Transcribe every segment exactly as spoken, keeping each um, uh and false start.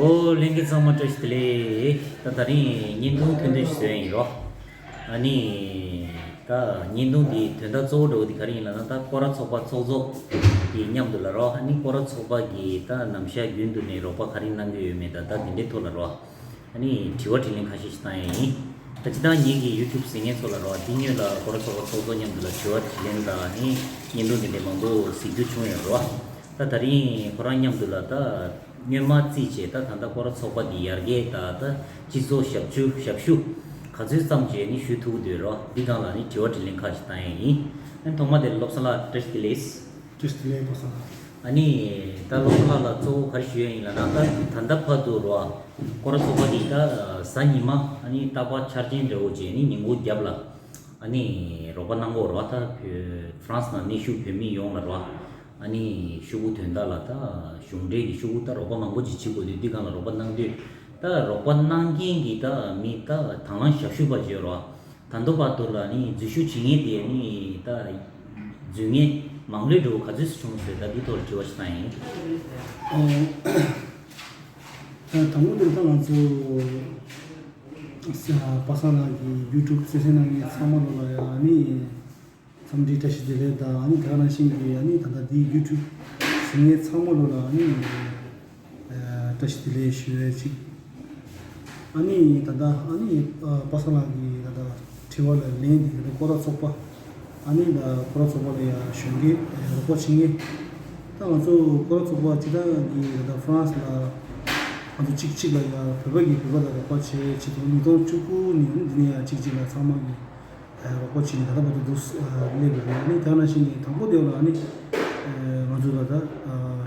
ཨོ་ལྷན་རྒྱས་ཚང་མ་བཀྲ་ཤིས་བདེ་ལེགས། ད་ད་རིང་བརྙན་ཐུང་ཐུང་ཐུང་ཞིག་བཟོས་ཡིན་རོ། ཨ་ནི་ད་བརྙན་ཐུང་འདིའི་དོན་དག་གཙོ་བོ་འདྲ་བོ་འདི་ག་རེ་ཡིན་ལབ་ན། ད་སྐོར་ར་ཚོགས་པ་ཚོགས་གཙོ་གི་མཉམ་དུ་ལབ་རོ། ཨ་ནི་སྐོར་ར་ཚོགས་པ་གིས་ད་ནམ་ཞག་རྒྱུན་དུ་ནས་རོགས་པ་ག་རེ་གནང་གི་ཡོད་མེད་ད་ད་དེ་འདྲའི་ཐོག་ལབ་རོ། ཨ་ནི་དྲི་བ་དྲིས་ལན་ཁ་ཤས་ཤིག་བཏང་ཡ་ཡིན། ད་སྤྱིར་བཏང་ངེད་ཀྱི་ཡུ་ཊུབ་གཟིགས་མཁན་ཚོ་ལབ་རོ། འདི་སྔོན་ལ་སྐོར་ར་ཚོགས་པ་ཚོགས་གཙོ་མཉམ་དུ་ལ་དྲི་བ་དྲིས་ལན་དང་ཨ་ནི་བརྙན་ཐུང་འདི་འདྲའི་མང་པོ་གཟིགས་རྒྱུ་བྱུང་ཡོད་རོ། ད་ད་རིང་ཁོ་རང་མཉམ་དུ་ལ་ད་སྔོན་མ་རྩིས་བྱས་ད་ད་ལྟ་སྐོར་ར་ཚོགས་པ་འདི་ཡར་རྒྱས་ད་ད་སྤྱི་ཚོགས་ཞབས་ཞུ་ཞབས་ཞུ་ག་ཚོད་ཙམ་བྱས་ནི་ཞུ་ཐུབ་ཀྱི་འདུག་རོ། འདི་སྒང་ལ་ནི་དྲི་བ་དྲིས་ལན་ཁ་ཤས་བཏང་ཡ་ཡིན། ཨ་ཐོག་མ་དེ་ལ་བློ་བཟང་ལགས་བཀྲ་ཤིས་བདེ་ལེགས། བཀྲ་ཤིས་བདེ་ལེགས་བློ་བཟང་ལགས། ཨ་ནི་ད་བློ་བཟང་ལགས་ལ་གཙོ་བོ་ག་རེ་ཞུ་ཡ་ཡིན་ལབ་ན། ད་ད་ལྟ་བར་དུ་རོ་སྐོར་ར་ཚོགས་པ་འདི་ད་གཟའ་ཉི་མ་ཨ་ནི་རྟག་པར་འཆར་ཅན་འདྲ་བོ་བྱས་ནི་ཉིན་གུང་རྒྱབ་ལ་ཨ་ནི་རོགས་པ་གནང་གོ་རོ། ད་བོད་ཧྥ་རན་སི་ནང་གནས་བཞུགས་བོད་མི་ཡོངས་ལ་རོ། ཨ་ནི་ཤོག་གུ་དོན་དག་ལ་ད་གཞུང་འབྲེལ་གྱི་ཤོག་གུ་ད་རོགས་པ་མང་པོ་ཅིག་བྱེད་དགོས་དུས་འདི་སྒང་ལ་རོགས་པ་གནང་དུས། ད་རོགས་པ་གནང་མཁན་གྱི་ད་མི་ད་དང་བླངས་ཞབས་ཞུ་པ་བརྗོད་རོགས། ད་ལྟ་བར་དུ་ལ་ནི་འཛུལ་ཞུགས་བྱེད་མཁན་དེ་ནི་ད་འཛུལ་མཁན་མང་ལོས་འགྲོ་ག་ཚོད་བྱུང་ཟེར། ད་འདི་ཐོག་ལ་དྲི་བ་ཞིག་བཏང་ཡིན། ཨོ། ད་དང་པོ་དེ་ད་ང་ཚོ་ས་པ་སངས་ལགས་ཀྱི་ཡུ་ཊུབ་གསན་གཟིགས་གནང་མཁན་ཚང་མ་ལོ་ལ་ཡ་ནི། འཚམས་འདྲི་བཀྲ་ཤིས་བདེ་ལེགས་དང་། ཨ་ནི་དེ་ག་ནང་བཞིན་གྱི་ཨ་ནི་ད་ལྟ་འདིའི་ཡུ་ཊུབ་གཟིགས་མཁན་ཚང་མ་ལོ་ལ་ཨ་ནི་ཨ་བཀྲ་ཤིས་བདེ་ལེགས་ཞུ་ཡས་ཅིག་ཨ་ནི་ད་ལྟ་ཨ་ནི་ཨ་པ་སངས་ལགས་ཀྱི་ད་ལྟ་དྲི་བ་ལ་ལན་འདི་ད་ལྟ་སྐོར་ར་ཚོགས་པ་ཨ་ནི་ད་སྐོར་ར་ཚོགས་པ་ལ་ཡ་གཞོན་སྐྱེས་ཨ་རོགས་པ་བྱེད་མཁན། ད་ང་ཚོ་སྐོར་ར་ཚོགས་པ་སྤྱིར་བཏང་གི་ད་ལྟ་ཧྥ་རན་སི་ལ་ང་ཚོ་གཅིག་གཅིག་ལ་ཡ་བོད་པ་གིས་བོད་པ་ལ་རོགས་པ་བྱེད་ཆེད་དུ་ཉིས་སྟོང་བཅུ་དགུ་ནས་ཨ་ནི་འདི་ནས་ཡ་གཅིག་གཅིག་ལ་ཚང་མ་གིས་རོགས་པ་བྱས་ནས་ད་ལྟ་བར་དུ་འདུག་སླེབས་ཡོད་རེད། ཨ་ནི་དེ་ནང་བཞིན་གྱི་དང་པོ་དེ་ལ་ཨ་ནི་ང་ཚོ་ད་ལྟ་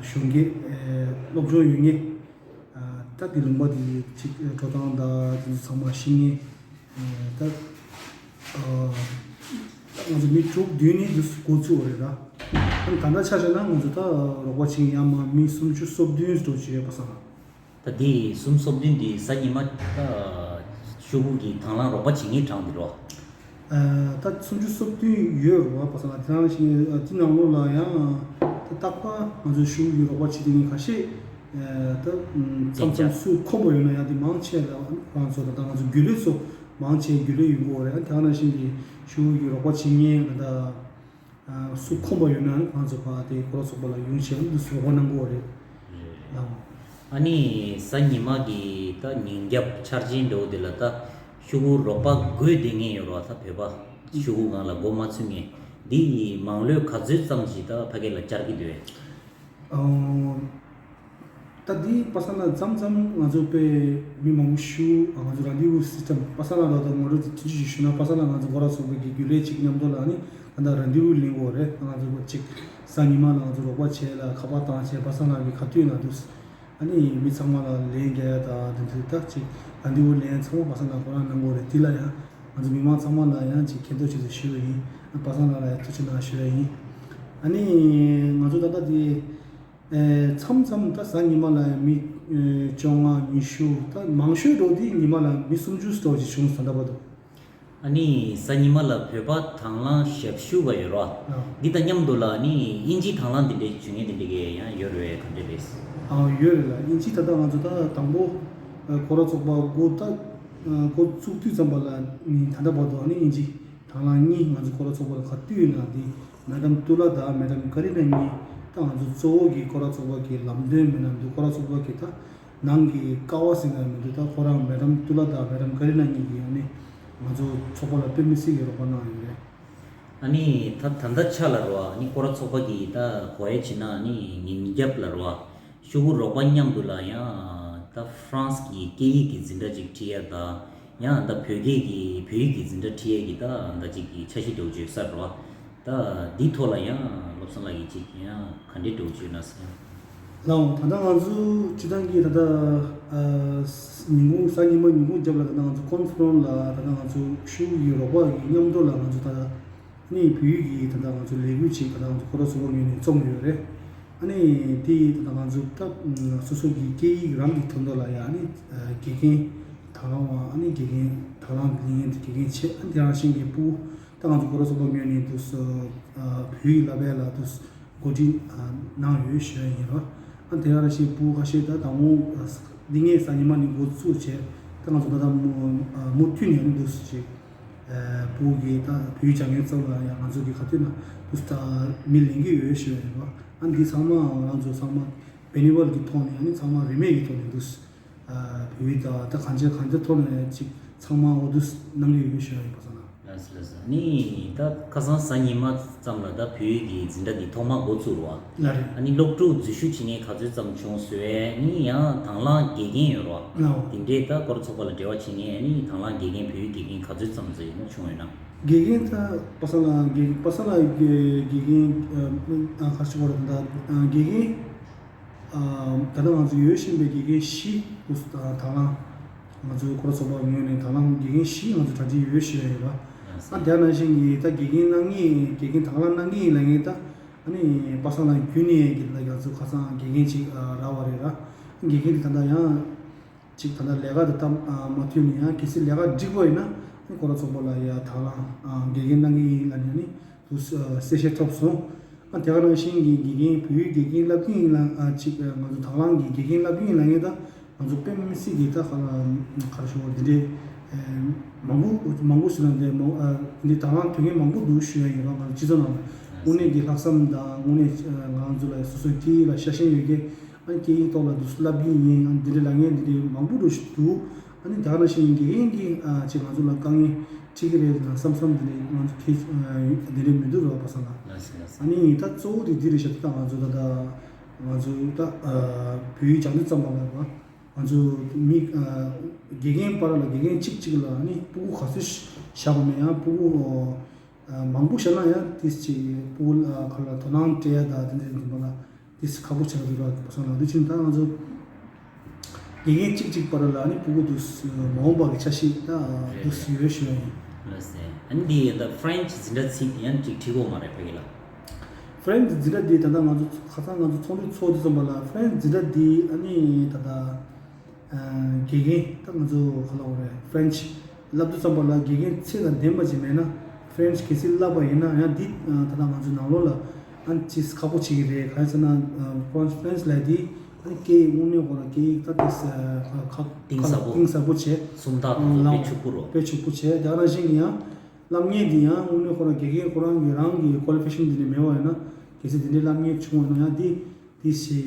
གཞོན་སྐྱེས་སློབ་སྦྱོང་ཡོད་མཁན་ད་དེ་ལུང་པ་དེ་ཅིག་འགྲོ་སྟངས་དང་དེ་ཚོ་ཚང་མ་ཤེས་མཁན་ད་ང་ཚོ་མི་དྲུག་བདུན་ནས་འདུག་འགོ་བཙུགས་པ་རེད། ད་ཨ་ནི་ད་ལྟ་ཆ་བཞག་ན་ང་ཚོ་ད་རོགས་པ་བྱེད་མཁན་ཡར་མར་མི་སུམ་ཅུ་སོ་བདུན་འགྲོ་བྱས་ཡོད་པ་སང་། ད་འདི་སུམ་སོ་བདུན་འདི་གཟའ་ཉི་མ་ད་ཤོག་གུ་གི་དང་བླངས་རོགས་པ་བྱེད་མཁན་གྲངས་འདི་རོ། ཨ་ད་སུམ་ཅུ་སོ་བདུན་ཡོད་རོགས་པ་སང་། དེ་རང་བཞིན་དེ་ནང་ལོགས་ལ་ཡང་ད་རྟག་པར་ང་ཚོའི་ཤོག་གུ་གི་རོགས་པ་བྱེད་མཁན་ཁ་ཤས་ད་མཚམས་མཚམས་སུ་ཁོམ་པ་ཡོད་ན་ཡང་དེ་མང་ཆེ་ལ་ཁོ་རང་ཚོ་ད་ལྟ་ང་ཚོ་རྒྱུན་ལས་ཚོ་མང་ཆེ་རྒྱུན་ལས་ཡོང་གི་ཡོད་རེད། དེ་རང་བཞིན་གྱི་ཤོག་གུ་གི་རོགས་པ་བྱེད་མཁན་ད་ལྟ། སུ་ཁོམ་པ་ཡོད་ན་ང་ཚོ་ཕར་དེ་སྐོར་ར་ཚོགས་པ་ལ་ཡོང་བྱས་འདུག་སེ་རོགས་པ་གནང་གི་ཡོད་རེད། ལགས། ཨ་ནི་གཟའ་ཉི་མ་གི་ད་ཉིན་རྒྱབ་འཆར་ཅན་འདྲ་བོ་དེ་ལ་ད་ཤོག་གུ་རོགས་པ་དགོས་བསྡད་མཁན་ཡོད་རེད་བ། ད་བོད་པ་ཤོག་གུ་སྒང་ལ་མགོ་མ་ཚོས་མཁན་འདི་མང་ལོས་ག་ཚོད་ཙམ་ཞིག་ད་ཕ་གི་ལ་བཅར་གྱི་འདུག་གས། ཨོ། ད་འདི་པ་སངས་ལགས་མཚམས་མཚམས་ང་ཚོ་དཔེ་མི་མང་པོ་ཞུ་ང་ཚོ་རན་དེ་བུ་སི་སི་ཊམ་པ་སངས་ལགས་ལ་ད་ངོ་སྤྲོད་ཅིག་ཐུང་ཅིག་ཞུ་ན། པ་སངས་ལགས་ང་ཚོ་སྐོར་ར་ཚོགས་པའི་གི་རྒྱུན་ལས་ཅིག་མཉམ་དུ་ལ་ཨ་ནི་ད་ལྟ་རན་དེ་བུ་ལེན་དགོས་རེད། ང་ཚོ་ཅིག་གཟའ་ཉི་མ་ལ་ང་ཚོ་རོགས་པ་བྱས་ལ་ཁ་པར་བཏང་བྱས་པ་སངས་ལགས་ཀྱི་ག་དུས་ན་འདུག་ཨ་ནི་མི་ཚང་མ་ལ་ལན་རྒྱག་ཡ་ད་དེ་ཚོ་ད་ཅིག་རན་དེ་བུ་ལེན་ཚང་མ་པ་སངས་ལགས་ཁོ་རང་གནང་དགོས་རེད། དེ་ལ་ཡང་ང་ཚོ་མི་མང་ཚང་མ་ལ་ཡང་ཅིག་མཁྱེན་རྟོགས་བྱེད་དུ་ཞུ་བ་ཡིན། པ་སངས་ལགས་ལ་ཡང་ཐུགས་རྗེ་གནང་ཞུ་བ་ཡིན། ཨ་ནི་ང་ཚོ་ད་ལྟ་དེ། ཨེ་མཚམས་མཚམས་ད་གཟའ་ཉི་མ་ལ་མི་ཨེ་བཅོ་ལྔ་ཉི་ཤུ་ད་མང་ཤོས་འགྲོ་དེ་ཉི་མ་ལ་མི་སུམ་ཅུ་སོ་ཅིག་བྱུང་སོང་ད་བར་དུ། ཨ་ནི་གཟའ་ཉི་མ་ལ་བོད་པ་དང་བླངས་ཞབས་ཞུ་བ་ཡོད་རོ། ཨ། འདི་དང་མཉམ་དུ་ལ་ཨ་ནི་དབྱིན་ཇི་དང་བླངས་འདི་འདྲའི་བྱུང་མཁན་འདི་འདྲའི་གི་ཡང་ཡོད་རེད་བས། ག་འདྲ་རེད། ཨ་ཡོད་རེད་ལ། དབྱིན་ཇི་ད་ལྟ་ང་ཚོ་ད་དང་པོ་ཨེ་སྐོར་ར་ཚོགས་པ་འགོ་ད་ཨེ་འགོ་བཙུགས་དུས་ཙམ་པ་ལ་ནི་ད་ལྟ་བར་དུ་ཨ་ནི་དབྱིན་ཇི་དང་བླངས་གཉིས་ང་ཚོ་སྐོར་ར་ཚོགས་པ་ལ་ག་དུས་ཡིན་ན་འདི་མེ་ཌམ་ཏུ་ལ་དང་མེ་ཌམ་ཀ་རི་ན་གཉིས་ད་ང་ཚོ་གཙོ་བོ་གི་སྐོར་ར་ཚོགས་པ་གི་ལམ་སྟོན་མི་སྣ་འདུག་སྐོར་ར་ཚོགས་པ་གི་ད་ནང་གི་ཀ་བ་ཟེར་ན་མི་འདུག་ད་ཁོ་རང་མེ་ཌམ་ཏུ་ལ་དང་མེ་ཌམ་ཀ་རི་ན་གཉིས་ཀྱིས་ཨ་ནི་ང་ཚོ་ཚོགས་པ་ལ་དཔེ་མི་སྲིད་ཀྱི་རོགས་པ་གནང་ཡོད་རེད། ཨ་ནི་ད་ད་ལྟ་ཆ་ལ་རོ་ཨ་ནི་སྐོར་ར་ཚོགས་པ་གི་ད་གོ་ཡ་བྱེད་ན་ཨ་ནི་ཉིན་རྒྱབ་ལ་རོ། ཤོག་གུ་རོགས་པ་མཉམ་དུ་ལ་ཡང་ད་ཧྥ་རན་སི་གི་སྐད་ཡིག་གི་འཛིན་གྲྭ་ཅིག་ཁྲིད་ཡ་དང་ཡང་ད་བོད་སྐད་ཀྱི་བོད་ཡིག་གི་འཛིན་གྲྭ་ཁྲིད་ཡ་གི་ད་ད་ཅིག་གི་འཆར་གཞི་འདྲ་བོ་ཅིག་ཡོད་ས་རེད་བ། ད་འདི་ཐོག་ལ་ཡང་བློ་བཟང་ལགས་ཀྱིས་ཅིག་ཡང་ག་འདྲའི་འདྲ་བོ་ཅིག་ཡོད་ན་ཟེར་ཡང་། ལགས་འོང་། ད་ལྟ་ང་ཚོ་སྤྱི་བཏང་གི་ད་ལྟ་ཨ་ཉིན་གུང་གཟའ་ཉི་མ་ཉིན་གུང་རྒྱབ་ལ་ད་ལྟ་ང་ཚོ་ཀོན་ཕ་རན་སི་ལ་ད་ལྟ་ང་ཚོ་ཤོག་གུ་ཡི་རོགས་པ་ཡི་མཉམ་དུ་ལ་ང་ཚོ་ད་ལྟ། ནི་བོད་ཡིག་གི་ད་ལྟ་ང་ཚོ་ལས་འགུལ་ཅིག་ད་ལྟ་ང་ཚོ་སྐོར་ར་ཚོགས་པ་ངོས་ནས་རྩོམ་ཡོད་རེད། ཨ་ནི་དེ་ད་ལྟ་ང་ཚོ་ད་སོ་སོ་གི་སྐད་ཡིག་རང་གི་དོན་དག་ལ་ཡ་ཨ་ནི་དགེ་རྒན་དང་བླངས་པ་ཨ་ནི་དགེ་རྒན་དང་བླངས་ལས་ངན་དེ་དགེ་རྒན་བྱས། ཨ་ནི་དེ་རང་བཞིན་གྱི་ཕྲུ་གུ་ད་ང་ཚོ་སྐོར་ར་ཚོགས་པ་ངོས་ནས་དུ་བོད་ཡིག་བསླབ་པའི་ལ་དུ་འགོ་ཁྲིད་གནང་ཡོད་ཞུ་ཡ་ཡིན་རོ། ཨ་ནི་དེ་རང་བཞིན་ཕྲུ་གུ་ཁ་ཤས་ད་དང་པོ་ འདི་ངས་གཟའ་ཉི་མ་ནས་འགོ་བཙུགས་བྱས། ད་ང་ཚོ་ད་ལྟ་མུ་ཨ་མུ་མཐུད་ནས་ནི་འདུག་སེ་བྱས། ཨ་བོད་ཀྱི་ད་བོད་ཡིག་སྦྱང་མཁན་ཚོ་ལ་ཡང་ང་ཚོ་གི་ག་དུས་ན་འདུག་སེ་ད་མི་ལེན་གྱི་ཡོད་ཞུ་ཡ་ཡིན་པ། ཨ་འདི་ཚང་མ་ང་ཚོ་ཚང་མ་བེ་ནི་ཝལ་གྱི་ཐོག་ནས་ཨ་ནི་ཚང་མ་རིན་མེད་ཀྱི་ཐོག་ནས་འདུག་སེ་ཨ་བོད་ཡིག་ད་ད་གང་ཅི་གང་ཅི་ཐོག་ནས་ཅིག་ཚང་མ་འོ་འདུག་སེ་གནང་གི་ཡོད་ཞུ་ཡ་ཡིན་པ་ཚང་མ། ལགས་སོ་ལགས་སོ། ནི་ད་ཁ་སང་གཟའ་ཉི་མ་ཙམ་ལ་ད་བོད་ཡིག་གི་འཛིན་གྲྭ་འདི་ཐོག་མ་འགོ་བཙུགས་རོགས། ལགས་རེད། ཨ་ནི་སློབ་ཕྲུག་འཛུལ་ཞུགས་བྱེད་མཁན་ག་ཚོད་ཙམ་བྱུང་ཟེར་བས། ནི་ཡང་དང་བླངས་དགེ་རྒན་ཡོད་རོགས། ལགས། དེ་འདྲས་ད་སྐོར་ཚོགས་པ་ལ་འབྲེལ་བ་བྱེད་མཁན་ཨ་ནི་དང་བླངས་དགེ་རྒན་བོད་ཡིག་དགེ་རྒན་ག་ཚོད་ཙམ་ཟེར་ཡིན་ན་བྱུང་ཡོད་ན། དགེ་རྒན་ད་པ་སངས་ལགས་དགེ་པ་སངས་ལགས་དགེ་དགེ་རྒན་ཨ་ཁ་ཤས་པར་ད་དགེ་རྒན། ད་ལྟ་ང་ཚོ་ཡོད་བཞིན་པའི་དགེ་རྒན་བཞི་དུ་དང་བླངས། ང་ཚོའི་སྐོར་ཚོགས་པ་ངོས་ནས་དང་བླངས་དགེ་རྒན་བཞི་ང་ཚོ་གྲ་སྒྲིག་ཡོད་ཞུ་ཡ་ཡོད་ར། ཨ་དེ་ནང་བཞིན་གྱི་ད་དགེ་རྒན་གནང་མཁན་དགེ་རྒན་དང་བླངས་གནང་མཁན་ལ་ངས་ད་ཨ་ནི་པ་སངས་ལགས་བརྒྱུད་ནས་ཀྱི་ལ་ང་ཚོ་ཁ་སང་དགེ་རྒན་ཅིག་རག་པ་རེད་ར། དགེ་རྒན་དེ་ད་ལྟ་ཡང་། གཅིག་ད་ལྟ་ལས་ཀ་དེ་ད་མ་མཐུད་ནས་ཡང་གལ་སྲིད་ལས་ཀ་འགྲིག་པ་ཡིན་ན་ནི་སྐོར་ར་ཚོགས་པ་ལ་ཡ་དང་བླངས་དགེ་རྒན་གནང་གི་ཡིན་ལབ་ནས་ནི་དུ་གསལ་བཤད་ཐོབ་སོང་། ཨ་དེ་ག་ནང་བཞིན་གྱི་དགེ་རྒན་བོད་ཡིག་དགེ་རྒན་བསླབ་ཀྱི་ཡིན་ལ་ཨ་གཅིག་ང་ཚོ་དང་བླངས་ཀྱི་དགེ་རྒན་བསླབ་ཀྱི་ཡིན་ལབ་མཁན་ད་ང་ཚོ་དཔེ་མི་སྲིད་ཀྱི་ད་ག་ལ་ག་རེ་ཞུ་བ་འདི་འདྲའི་མང་པོ་མང་པོ་ཞིག་ལ་འདི་མང་ཨ་འདི་དང་བླངས་དོན་གཉེར་མང་པོ་འདུག་ཞུ་ཡ་ཡིན་རོགས། ང་ཚོ་སྤྱི་ཚོགས་ནང་ལ་དངོས་གནས་ཀྱི་ལྷག་བསམ་དང་དངོས་གནས་ང་ཚོ་ལ་སོ་སོའི་སྐད་ཡིག་ལ་ཤ་ཞེན་ཡོད་མཁན། ཨ་ནི་སྐད་ཡིག་ཐོག་ལ་འདུག་སེ་བསླབ་ཀྱི་ཡིན། ཨ་ནི་འདི་འདྲའི་ལབ་མཁན་འདི་འདྲའི་མང་པོ་འདུག་སེ་འདུག་ཨ་ནི་དེ་ག་ནང་བཞིན་དགེ་རྒན་གྱིས་ཨ་ཅིག་ང་ཚོ་ལ་དཀའ་ངལ་འཕྲད་ཀྱི་རེད་ལ་བསམ་བསམ་འདི་འདྲའི་ང་ཚོ་ཁྱེད་འདི་འདྲའི་མི་འདུག་རོགས་པ་སངས་ལགས། ལགས་སོ་ལགས་སོ། ཨ་ནི་ད་གཙོ་བོ་དེ་འདི་རེད་ཤག་ད་ང་ཚོ་ད་ད་ང་ཚོ་ད་བོད་ཡིག་སྦྱང་དུས་ཙམ་པ་ལ་ང་ཚོ་མི་དགེ་རྒན་བར་ལ་དགེ་རྒན་གཅིག་གཅིག་ལ་ཨ་ནི་སྤུ་གུ་ག་ཚོད་བཞག་པ་མེད་ཡང་སྤུ་གུ་མང་པོ་བཞག་ན་ཡང་དེ་ཅིག་སྤུ་གུ་ལ་ག་ལ་དོ་སྣང་སྤྲད་ཡ་ད་དེ་འདྲའི་འདུག་པ་ལ། དེ་ཁག་པོ་ཆགས་འདུག་ར། པ་སངས་ལགས་འདི་ཕྱིན་ད་ང་ཚོ་དགེ་རྒན་གཅིག་གཅིག་བར་ལ་ནི་སྤུ་གུ་འདུག་མ་འོངས་པ་གི་འཆར་གཞི་ད་འདུག་ཡོད་ཞུ་ཡ་ཡིན། ལགས་སེ། ཨ་ནི་འདི་ད་ཧྥ་རན་ཆི་འཛིན་གྲྭ་ཚིག་ཡང་ཅིག་ཁྲིད་གོ་མ་རེད་ཕ་གི་ལ། ཧྥ་རན་ཆི་འཛིན་གྲྭ་འདི་ད་ལྟ་ང་ཚོ་ཁ་སང་ང་ཚོ་ཚོགས་འདུ་ཚོགས་དུས་ཙམ་པ་ལ་ཧྥ་རན་ཆི་འཛིན་གྲྭ་འདི་ཨ་ནི་ད་ལྟ། དགེ་རྒན་ད་ང་ཚོ་ག་ལ་འོ་རེད་ཧྥ་རན་ཆི་བསླབ་དུས་ཙམ་པ་ལ་དགེ་རྒན་ཚད་དང་ལྡན་པ་ཅིག་མེད་ན་ཧྥ་རན་ཆི་གལ་སྲིད་བསླབ་པ་ཡིན་ན་ཡང་འདི་ད་ལྟ་ང་ཚོའི་ནང་ལོགས་ལ་ཨ་ནི་ཅིས་ཁག་པོ་ཆགས་ཀྱི་རེད། གང་ཡིན་ཟེར་ན་ཧྥ་རན་ཆི་ལབ་དེ་ཨ་ནི་སྐད་ཡིག་དངོས་གནས་ཁོ་རང་སྐད་ཡིག་ད་དེ་ཁག་གཏིང་ཟབ་པོ་གཏིང་ཟབ་པོ་བྱས། སུམ་རྟགས་དང་པོ་དཔེ་ཕྱུག་པོ་རོ། དཔེ་ཕྱུག་པོ་བྱས། དེ་ག་ནང་བཞིན་གྱི་ཡང་བསླབ་མཁན་འདི་ཡང་དངོས་གནས་ཁོ་རང་དགེ་རྒན་ཁོ་རང་གི་རང་གི་ཀོ་ལི་ཕི་ཀེ་ཤན་འདི་ནས་མེད་པ་ཡིན་ན་གལ་སྲིད་འདི་འདྲའི་བསླབ་མཁན་བྱུང་བ་ན་ཡང་འདི། དེ་བཞིན་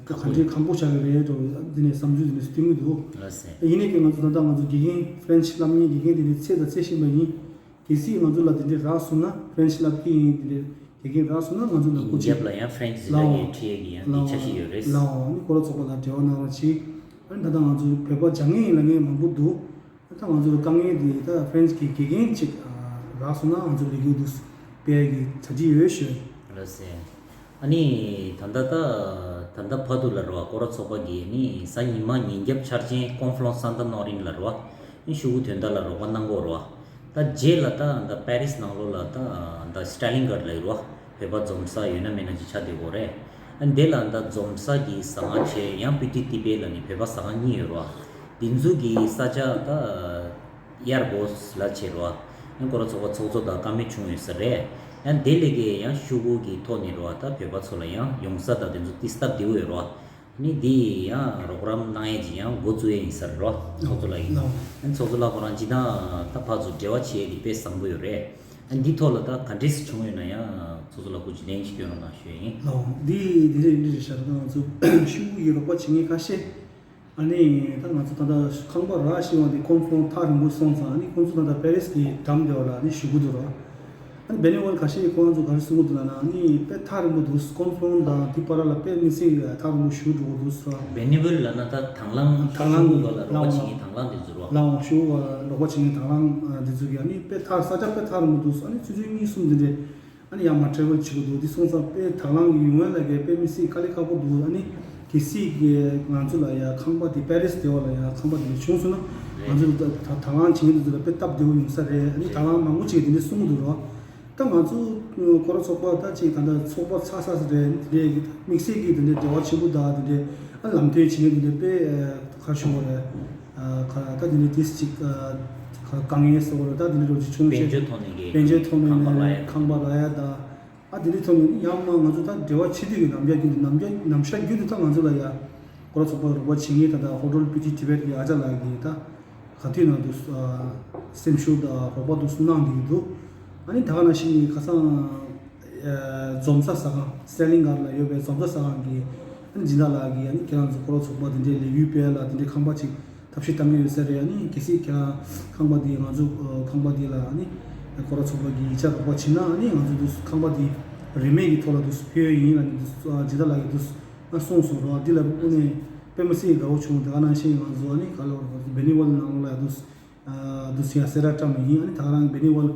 ག་འདྲའི་ཁག་པོ་ཆགས་ཀྱི་རེད་འགྲོ་འདི་ནས་བསམ་ཚུལ་འདི་ནས་སྟོན་གྱི་འདུག་ལགས་སེ། ཡིན་ནའི་ཀྱང་ང་ཚོ་ད་ལྟ་ང་ཚོ་དགེ་རྒན་ཧྥ་རན་ཆི་བསླབ་མཁན་དགེ་རྒན་དེ་ནས་ཚད་དང་ཚད་ཤེས་པ་ཡིན། གལ་སྲིད་ང་ཚོ་ལ་དེ་འདྲའི་རག་སོང་ན་ཧྥ་རན་ཆི་བསླབ་ཀྱི་ཡིན་དེ་འདྲའི་དགེ་རྒན་རག་སོང་ན་ང་ཚོ་ལ་སྐུ་མཁྱེན། རྒྱབ་ལ་ཡང་ཧྥ་རན་ཆི་འཛིན་གྲྭ་གི་ཁྲིད་ཡས་ཀྱི་ཡང་དེ་འཆར་གཞི་ཡོད་རེད། ལའོ་ནི་སྐོར་ཚོགས་པ་དང་འབྲེལ་བ་གནང་རོགས་གྱིས། ཨ་ནི་ད་ལྟ་ང་ཚོ་བོད་པ་སྦྱང་མཁན་ཡིན་ལབ་མཁན་མང་པོ་འདུག་ད་ང་ཚོ་ལ་དཀའ་ངལ་འདི་ད་ཧྥ་རན་ཆི་གི་དགེ་རྒན་ཅིག་རག་སོང་ན་ང་ཚོ་ལས་འགུལ་འདུག་སྤེལ་གྱི་གྲ་སྒྲིག་ཡོད་ཞུ། ལགས་སེ། ཨ་ནི་ད་ལྟ་ད་ད་ལྟ་བར་དུ་ལ་རོ་བ་སྐོར་ར་ཚོགས་པ་གིས་ནི་གཟའ་ཉི་མ་ཉིན་རྒྱབ་འཆར་ཅན་ཀོན་ཧྥ་རན་སི་སན་ཏ་ནོ་རིན་ལ་རོ་བ་ནི་ཤོག་གུ་དོན་དག་ལ་རོགས་པ་གནང་གོ་རོ་བ། ད་རྗེས་ལ་ད་ད་པེ་རིས་ནང་ལོགས་ལ་ད་ད་སི་ཏྲ་ལིན་གར་ལ་རོ་བ། བོད་པ་འཛོམས་ས་ཡོད་ན་མེད་ན་ཅིག་ཆགས་བསྡད་ཡོད་རེད། ཨ་འདི་ལ་ད་འཛོམས་ས་གི་ཟ་ཁང་བྱས་ཡང་པི་ཏི་ཏི་པེ་ལ་ནི་བོད་པ་ཟ་ཁང་གཉིས་ཡོད་རེད་བ། འདི་ཚོ་གི་ས་ཆ་ད་གཡར་དགོས་ལ་བྱས་རེད་བ། ཡང་སྐོར་ར་ཚོགས་པ་ཚོགས་གཙོ་དང་བཀའ་མོལ་བྱུང་ཡོད་ས་རེད། ཡང་དེ་ལས་ཀའི་ཡང་ཤོག་གུ་གི་ཐོག་ནས་རེད་བ། ད་བོད་པ་ཚོ་ལ་ཡང་ཡོང་ས་དང་དེ་ཚོ་ཏི་སྟབས་བདེ་བོ་ཡོད་རེད་བ། ནི་འདི་ཡང་རོགས་རམ་གནང་ཡས་ཀྱི་ཡང་འགོ་བཙུགས་ཡས་ཡིན་ས་རེད་རོ། ཚོགས་གཙོ་ལགས་ཡིན། ལགས། ཨ་ནི་ཚོགས་གཙོ་ལགས་ཁོ་རང་སྤྱི་བཏང་ད་ཕར་ཚུར་འབྲེལ་བ་བྱེད་ཡས་དེ་དཔེ་བཟང་པོ་ཡོད་རེད། ཨ་འདི་ཐོག་ལ་ད་ག་འདྲས་སེ་བྱུང་ཡོད་ན་ཡང་ཚོགས་གཙོ་ལགས་སྐུ་མཁྱེན་ལན་ཅིག་སྐྱོན་རོགས་གནང་ཞུ་ཡས་ཡིན། ལགས། འདི་འདི་རེད་འདི་རེད་ཤག་ད་ང་ཚོ་ཤུགས་ཀྱིས་རོགས་པ་བྱེད་མཁན་ཁ་ཤས། ཨ་ནི་ད་ང་ཚོ་ད་ལྟ་ཁང་པ་རག་ཤེས་པ་འདི་ཁོང་ཚོ་ཐག་རིང་པོ་སོང་ཙང་ཨ་ནི་ཁོང་ཚོ་ད་ལྟ་པེ་རིས་ཀྱི་འགྲམ་དེ་བ་ལ་ཨ་ནི་བཞུགས་ཀྱི་འདུག་རོ། ཨ་ནི་བེ་ནི་ཝལ་ཁ་ཤས་ཁོང་ཚོ་ག་རེ་གསུང་གི་འདུག་ལབ་ན་ཨ་ནི་དཔེ་ཐག་རིང་པོ་འདུག་ཁོང་ཚོ་དང་དེ་བར་ལ་དཔེ་མི་སྲིད་ཐག་རིང་པོ་བཞུགས་འགྲོ་གི་འདུག་ཟེར། བེ་ནི་ཝལ་ལབ་ན་ད་དང་བླངས་དང་བླངས་ཤོག་གུ་ལ་རོགས་པ་བྱེད་མཁན་དང་བླངས་དེ་ཚོ་རོ། ལའོ་ཤོག་གུ་ལ་རོགས་པ་བྱེད་མཁན་དང་བླངས་དེ་ཚོ་གིས་ཨ་ནི་དཔེ་ཐག་ས་ཆ་དཔེ་ཐག་རིང་པོ་འདུག་ཨ་ནི་ཆུ་ཚོད་གཉིས་གསུམ་དེ་འདྲས། ཨ་ནི་ཡར་མར་ཊེ་རེ་ཝལ་བྱེད་དགོས་འདུག་འདི་སོང་ཙང་དཔེ་དང་བླངས་ཀྱི་ཡོང་ཡ་ལ་གས་དཔེ་མི་སྲིད་དཀའ་ལས་ཁག་པོ་འདུག་ཨ་ནི་གལ་སྲིད་ཀྱི་ང་ཚོ་ལ་ཡ་ཁང་པ་དེ་པེ་རིས་དེ་བ་ལ་ཡ་ཁང་པ་དེ་འདྲ་བྱུང་སོང་ན་ང་ཚོ་ད་ད་དང་བླངས་བྱེད་མཁན་དེ་ཚོ་ལ་དཔེ་སྟབས་བདེ་བོ་ཡོང་ས་རེད། ཨ་ནི་དང་བླངས་མང་པོ་ཅིག་དེ་འདྲ་གསུང་གི་འདུག་རོ། ད་ང་ཚོ་སྐོར་ར་ཚོགས་པ་ད་ཅིག་ད་ལྟ་ཚོགས་པ་ཚ་ས་ས་རེད། དེ་འདྲའི་དམིགས་བསལ་གྱི་དེ་འདྲའི་འབྲེལ་བ་ཆེན་པོ་དང་དེ་འདྲའི་ཨ་ལམ་སྟོན་བྱེད་མཁན་དེ་འདྲའི་དཔེ་ཁ་ཤོ་བ་རེད། ཨ་ཁ་ད་དེ་འདྲའི་ཏིས་ཅིག་ཨ་ཁ་དཀའ་ངལ་སོགས་རེད། ད་དེ་འདྲའི་རོ་ཅིག་བྱུང་བྱས་དཔལ་འབྱོར་ཐོག་ནས་ཀྱི་དཔལ་འབྱོར་ཐོག་ནས་ཁང་པ་རག་ཡ་ཁང་པ་རག་ཡ་ད་ཨ་དེ་འདྲའི་ཐོག་ནས་ཡང་མ་ང་ཚོ་ད་འབྲེལ་བ་བྱེད་དུས་ཀྱི་ནམ་རྒྱ་རྒྱུན་དུ་ནམ་རྒྱ་ནམ་ཞག་རྒྱུན་དུ་ད་ང་ཚོ་ལ་ཡ། སྐོར་ར་ཚོགས་པ་རོགས་པ་བྱེད་མཁན་ད་ལྟ་ཧོ་ཊལ་པི་ཏི་ཊི་བེཊ་གི་ཨ་ཅག་ལགས་ཀྱིས་ད་ག་དུས་ན་དུ་སེམས་ཤུགས་དང་རོགས་པ་དུ་གནང་བསྡད་ཀྱི་འདུག་ཨ་ནི་ད་ག་ནང་བཞིན་གྱི་ཁ་སང་འཛོམས་ས་ཟ་ཁང་སི་ཊེ་ལིན་གྷ་ཊ་ལ་ཡོད་པའི་འཛོམས་ས་ཟ་ཁང་གི་ཨ་ནི་སྦྱིན་བདག་ལགས་ཀྱིས་ཨ་ནི་ཁྱེད་རང་ཚོ་སྐོར་ར་ཚོགས་པ་འདི་འདྲའི་ལས་འགུལ་སྤེལ་ལ་འདི་འདྲའི་ཁང་པ་ཅིག་ཐབས་ཤེས་གཏང་གི་ཡོད་ཟེར་རེད། ཨ་ནི་གལ་སྲིད་ཁྱེད་རང་ཁང་པ་འདི་ང་ཚོ་ཁང་པ་འདི་ལ་ཨ་ནི་སྐོར་ར་ཚོགས་པ་གི་ཡིག་ཆ་རོགས་པ་བྱེད་ན་ཨ་ནི་ང་ཚོ་འདི་ཁང་པ་འདི་རིན་མེད་ཀྱི་ཐོག་ལ་འདི་ཕུལ་ཡོད་ཡིན་ལ་ནི་འདི་སྦྱིན་བདག་ལགས་ཀྱིས་འདི། ཨ་གསུངས་སོང་རོགས། འདི་ལ་དངོས་གནས་དཔེ་མི་སྲིད་དགའ་བོ་བྱུང་། དེ་ག་ནང་བཞིན་ང་ཚོ་ཨ་ནི་ག་ལ་བར་བེ་ནི་ཝལ་ནང་ལ་ཡ་འདུག་ཨ་འདུག་ཡ་སེ་ར་བཀྲམ་ཡིན། ཨ་ནི་ད་ག་རང་བེ་ནི་ཝལ་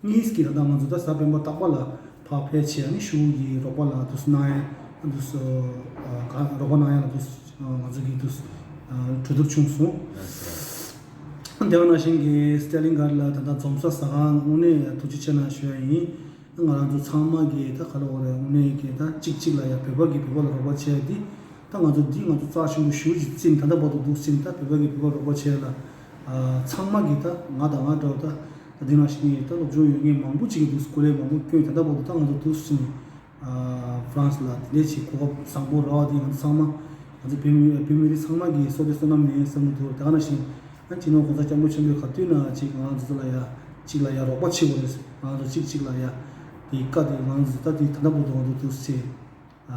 གཉིས་ཀྱི་ད་ལྟ་ང་ཚོ་ད་གཟའ་སྤེན་པ་རྟག་པ་ལ་ཕར་ཕེབས་བྱས་ཨ་ནི་ཤུགས་ཀྱི་རོགས་པ་ལ་འདུག་གནང་ཡ་འདུག་ཨ་ག་རོགས་པ་གནང་ཡ་ལ་འདུག་ང་ཚོ་གི་འདུག་ཨ་གྲོས་བསྡུར་བྱུང་སོང་། དེ་ག་ནང་བཞིན་གྱི་སི་ཊེ་ལིན་གྷ་ཊ་ལ་ད་ལྟ་འཛོམས་ས་ཟ་ཁང་དངོས་གནས་ཐུགས་རྗེ་ཆེ་གནང་ཞུ་ཡ་ཡིན། ང་རང་ཚོ་ཚང་མ་གིས་ད་ག་ལ་འོ་རེད། དངོས་གནས་ཀྱི་ད་གཅིག་གཅིག་ལ་ཡ་བོད་པ་གིས་བོད་པ་ལ་རོགས་པ་བྱས་ཏེ། ད་ང་ཚོ་འདི་ང་ཚོ་རྩ་ཆེན་པོ་ཞེ་པོ་ཅིག་བརྩིས་ནས་ད་ལྟ་བར་དུ་འདུག་སེ་ད་བོད་པ་གིས་བོད་པ་རོགས་པ་བྱས་ལ། ཨ་ཚང་མ་གིས་ད་ང་དང་ང་འདྲ་བ་ད་ད་འདི་ནང་བཞིན་ད་སློབ་སྦྱོང་ཡོད་མཁན་མང་པོ་ཅིག་གིས་འདུག་སེ་སྐུ་ལས་མང་པོ་བསྐྱོན། ད་ལྟ་བར་དུ་ད་ང་ཚོ་འདུག་སེ་ནས་ཨ་ཧྥ་རན་སི་ལ་དེ་འདྲས་ཅིག་གོ་སྐབས་བཟང་པོ་རག་པ་དེ་ང་ཚོ་ཚང་མ་ང་ཚོ་བོད་མི་བོད་མི་རིགས་ཚང་མ་གི་བསོད་བདེ་བསོད་ནམས་ཡིན་བསམ་གྱི་འདུག་ད་ག་ནང་བཞིན་ཨ་སྤྱི་ནོར་གོང་ས་སྐྱབས་མགོན་ཆེན་པོས་ག་དུས་ན་ཅིག་ང་ཚོ་ལ་ཡ་གཅིག་ལ་ཡ་རོགས་པ་བྱེད་དགོས་རེད། ང་ཚོ་གཅིག་གཅིག་ལ་ཡ་དེ་བཀའ་དེ་ང་ཚོ་ད་དེ་ད་ལྟ་བར་དུ་ང་ཚོ་འདུག་སེ་ཨ་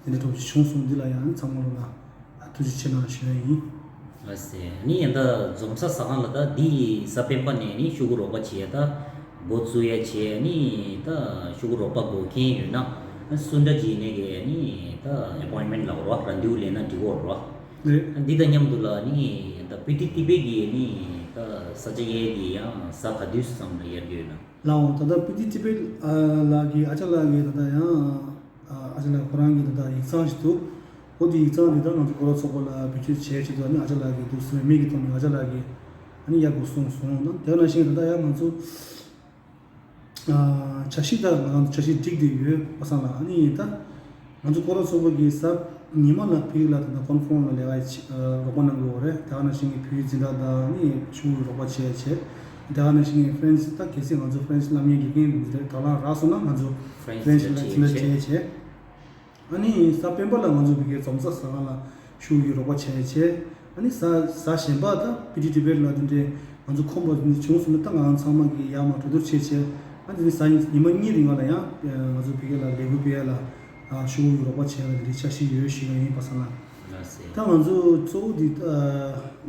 དེ་འདྲ་གྲོགས་ཅིག་བྱུང་སོང་། འདི་ལ་ཡང་ཚང་མ་ལོ་ལ་ཐུགས་རྗེ་ཆེ་གནང་ཞུ་ཡ་ཡིན། ལགས་སེ། ནི་ཡིན་ད་འཛོམས་ས་ཟ་ཁང་ལ་ད་འདི་གཟའ་སྤེན་པ་ནས་ནི་ཤོག་གུ་རོགས་པ་བྱེད་ཡ་ད་འགོ་བཙུགས་ཡ་བྱས་ནི་ད་ཤོག་གུ་རོགས་པ་དགོས་མཁན་ཡོད་ན་སུ་འདྲ་ཅིག་ནས་གི་ནི་ད་ཨེ་པོའིན་མེན་ལ་རོགས་ར་འདིའུ་ལེན་ན་འགྲིག་གོ་རོགས། འདི་དང་མཉམ་དུ་ལ་ནི་ད་སྤི་ཏི་ཏི་པེ་གི་ནི་ད་ས་ཆ་ཡས་གི་ཡང་གཟའ་ག་དུས་སམ་ལ་ཡར་གི་ཡོད་ན། ལའོ། ད་ལྟ་སྤི་ཏི་ཏི་པེ་ལགས་ཀྱི་ཨ་ཅག་ལགས་ཀྱི་ད་ལྟ་ཡང་ཨ་ཅག་ལགས་ཁོ་རང་གི་ད་ལྟ་ཡིག་ཚང་ཞིག་འདུག་འོ་དེ་ཡིག་ཚང་དེ་ད་ང་ཚོ་སྐོར་ར་ཚོགས་པ་ལ་བེད་སྤྱོད་བྱས་ཆེད་དུ་ཨ་ནི་ཨ་ཅག་ལགས་ཀྱི་འདུག་སེ་མིག་གི་ཐོག་ནས་ཨ་ཅག་ལགས་ཀྱི་ཨ་ནི་ཡག་པོ་གསུངས་སོང་། ད་དེ་ནང་བཞིན་ད་ལྟ་ཡང་ང་ཚོ་ཨ་འཆར་གཞི་ད་ང་རང་ཚོ་འཆར་གཞི་སྒྲིག་བསྡད་ཡོད་པ་སང་ལ་ཨ་ནི་ད། ང་ཚོ་སྐོར་ར་ཚོགས་པ་གིས་གཟའ་ཉི་མ་ལ་ཕ་གི་ལ་ད་ལྟ་ཀོན་ཧྥོམ་ལ་ལས་ཀ་ཡི་རོགས་པ་གནང་གི་ཡོད་རེད། དེ་ག་ནང་བཞིན་གྱི་བོད་ཡིག་འཛིན་གྲྭ་དང་ནི་ཤོག་གུ་རོགས་པ་བྱས་བྱས། དེ་ག་ནང་བཞིན་གྱི་ཧྥ་རན་སི་ད་གལ་སྲིད་ང་ཚོ་ཧྥ་རན་སི་སློབ་གཉེར་དགེ་རྒན་འདི་འདྲ་དོ་སྣང་རག་སོང་ན་ང་ཚོ་ཧྥ་རན་སི་ལ་འཛིན་གྲྭ་བྱས་བྱས། ཨ་ནི་གཟའ་སྤེན་པ་ལ་ང་ཚོ་ཕ་གིའི་འཛོམས་ས་ཟ་ཁང་ལ་ཤོག་གུ་རོགས་པ་བྱས་བྱས། ཨ་ནི་གཟའ་གཟའ་གཞན་པ་ད་སྤི་ཏི་ཏི་པེ་ལ་དེ་འདྲའི་ང་ཚོ་ཁོམ་པ་འདི་བྱུང་སོང་ན་ད་ང་རང་ཚང་མ་གིས་ཡར་མར་གྲོས་བསྡུར་བྱས་བྱས། ཨ་དེ་ནི་གཟའ་ཉི་མ་གཉིས་རིང་ལ་ཡང་ང་ཚོ་ཕ་གི་ལ་ལས་འགུལ་སྤེལ་ཡ་ལ་ཤོག་གུ་རོགས་པ་བྱས་ཡ་ལ་དེ་འདྲའི་འཆར་གཞི་ཡོད་ཞུ་ཡ་ཡིན་པ་སང་ལ། ལགས་སེ། ད་ང་ཚོ་གཙོ་བོ་འདི་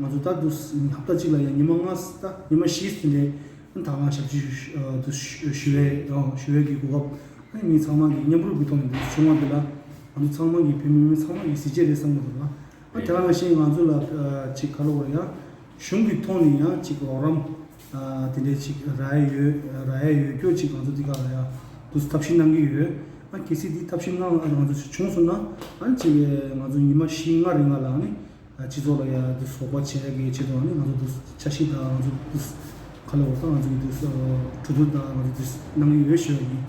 ང་ཚོ་ད་དུ་ཧབ་ཏ་གཅིག་ལ་ཡང་ཉི་མ་ལྔ་ད་ཉི་མ་བཞི་དེ་འདྲའི་ད་ང་ཞབས་ཕྱི་དུ་ཞུ་བའི་ཞུ་བའི་གི་གོ་སྐབས་ཨ་ནི་མི་ཚང་མ་གི་མཉམ་རུབ་ཀྱི་ཐོག་ནས་འདི་བྱུང་བ་འདི་ལ་ང་ཚོ་ཚང་མ་གི་བོད་མི་མི་ཚང་མ་གི་གཟི་བརྗིད་རེད་བསམ་གི་འདུག་ལ། ཨ་དེ་ག་ནང་བཞིན་ང་ཚོ་ལ་ཅིག་ག་ལ་བར་ཡང་གཞུང་གི་ཐོག་ནས་ཡང་ཅིག་རོགས་རམ་དེ་འདྲའི་ཅིག་རག་ཡ་ཡོད་རག་ཡ་ཡོད་སྐྱོ་ཅིག་ང་ཚོ་འདི་ག་ལ་ཡང་དུ་ཐབས་ཤེས་གནང་གི་ཡོད། ཨ་གལ་སྲིད་འདི་ཐབས་ཤེས་གནང་ང་ཚོ་བྱུང་སོང་ན་ཨ་ཅིག་ང་ཚོ་ཉི་མ་བཞི་ལྔ་རིང་ལ་ཨ་ནི་སྤྱི་ཚོགས་ལ་ཡང་འདི་ཚོགས་པ་བྱེད་ཡ་གི་ཆེད་དུ་ཨ་ནི་ང་ཚོ་འདི་འཆར་གཞི་དང་ང་ཚོ་འདི་ག་ལ་བར་ད་ང་ཚོ་འདི་གྲོས་བསྡུར་དང་ང་ཚོ་འདི་གནང་གི་ཡོད་ཞུ་ཡ་ཡིན།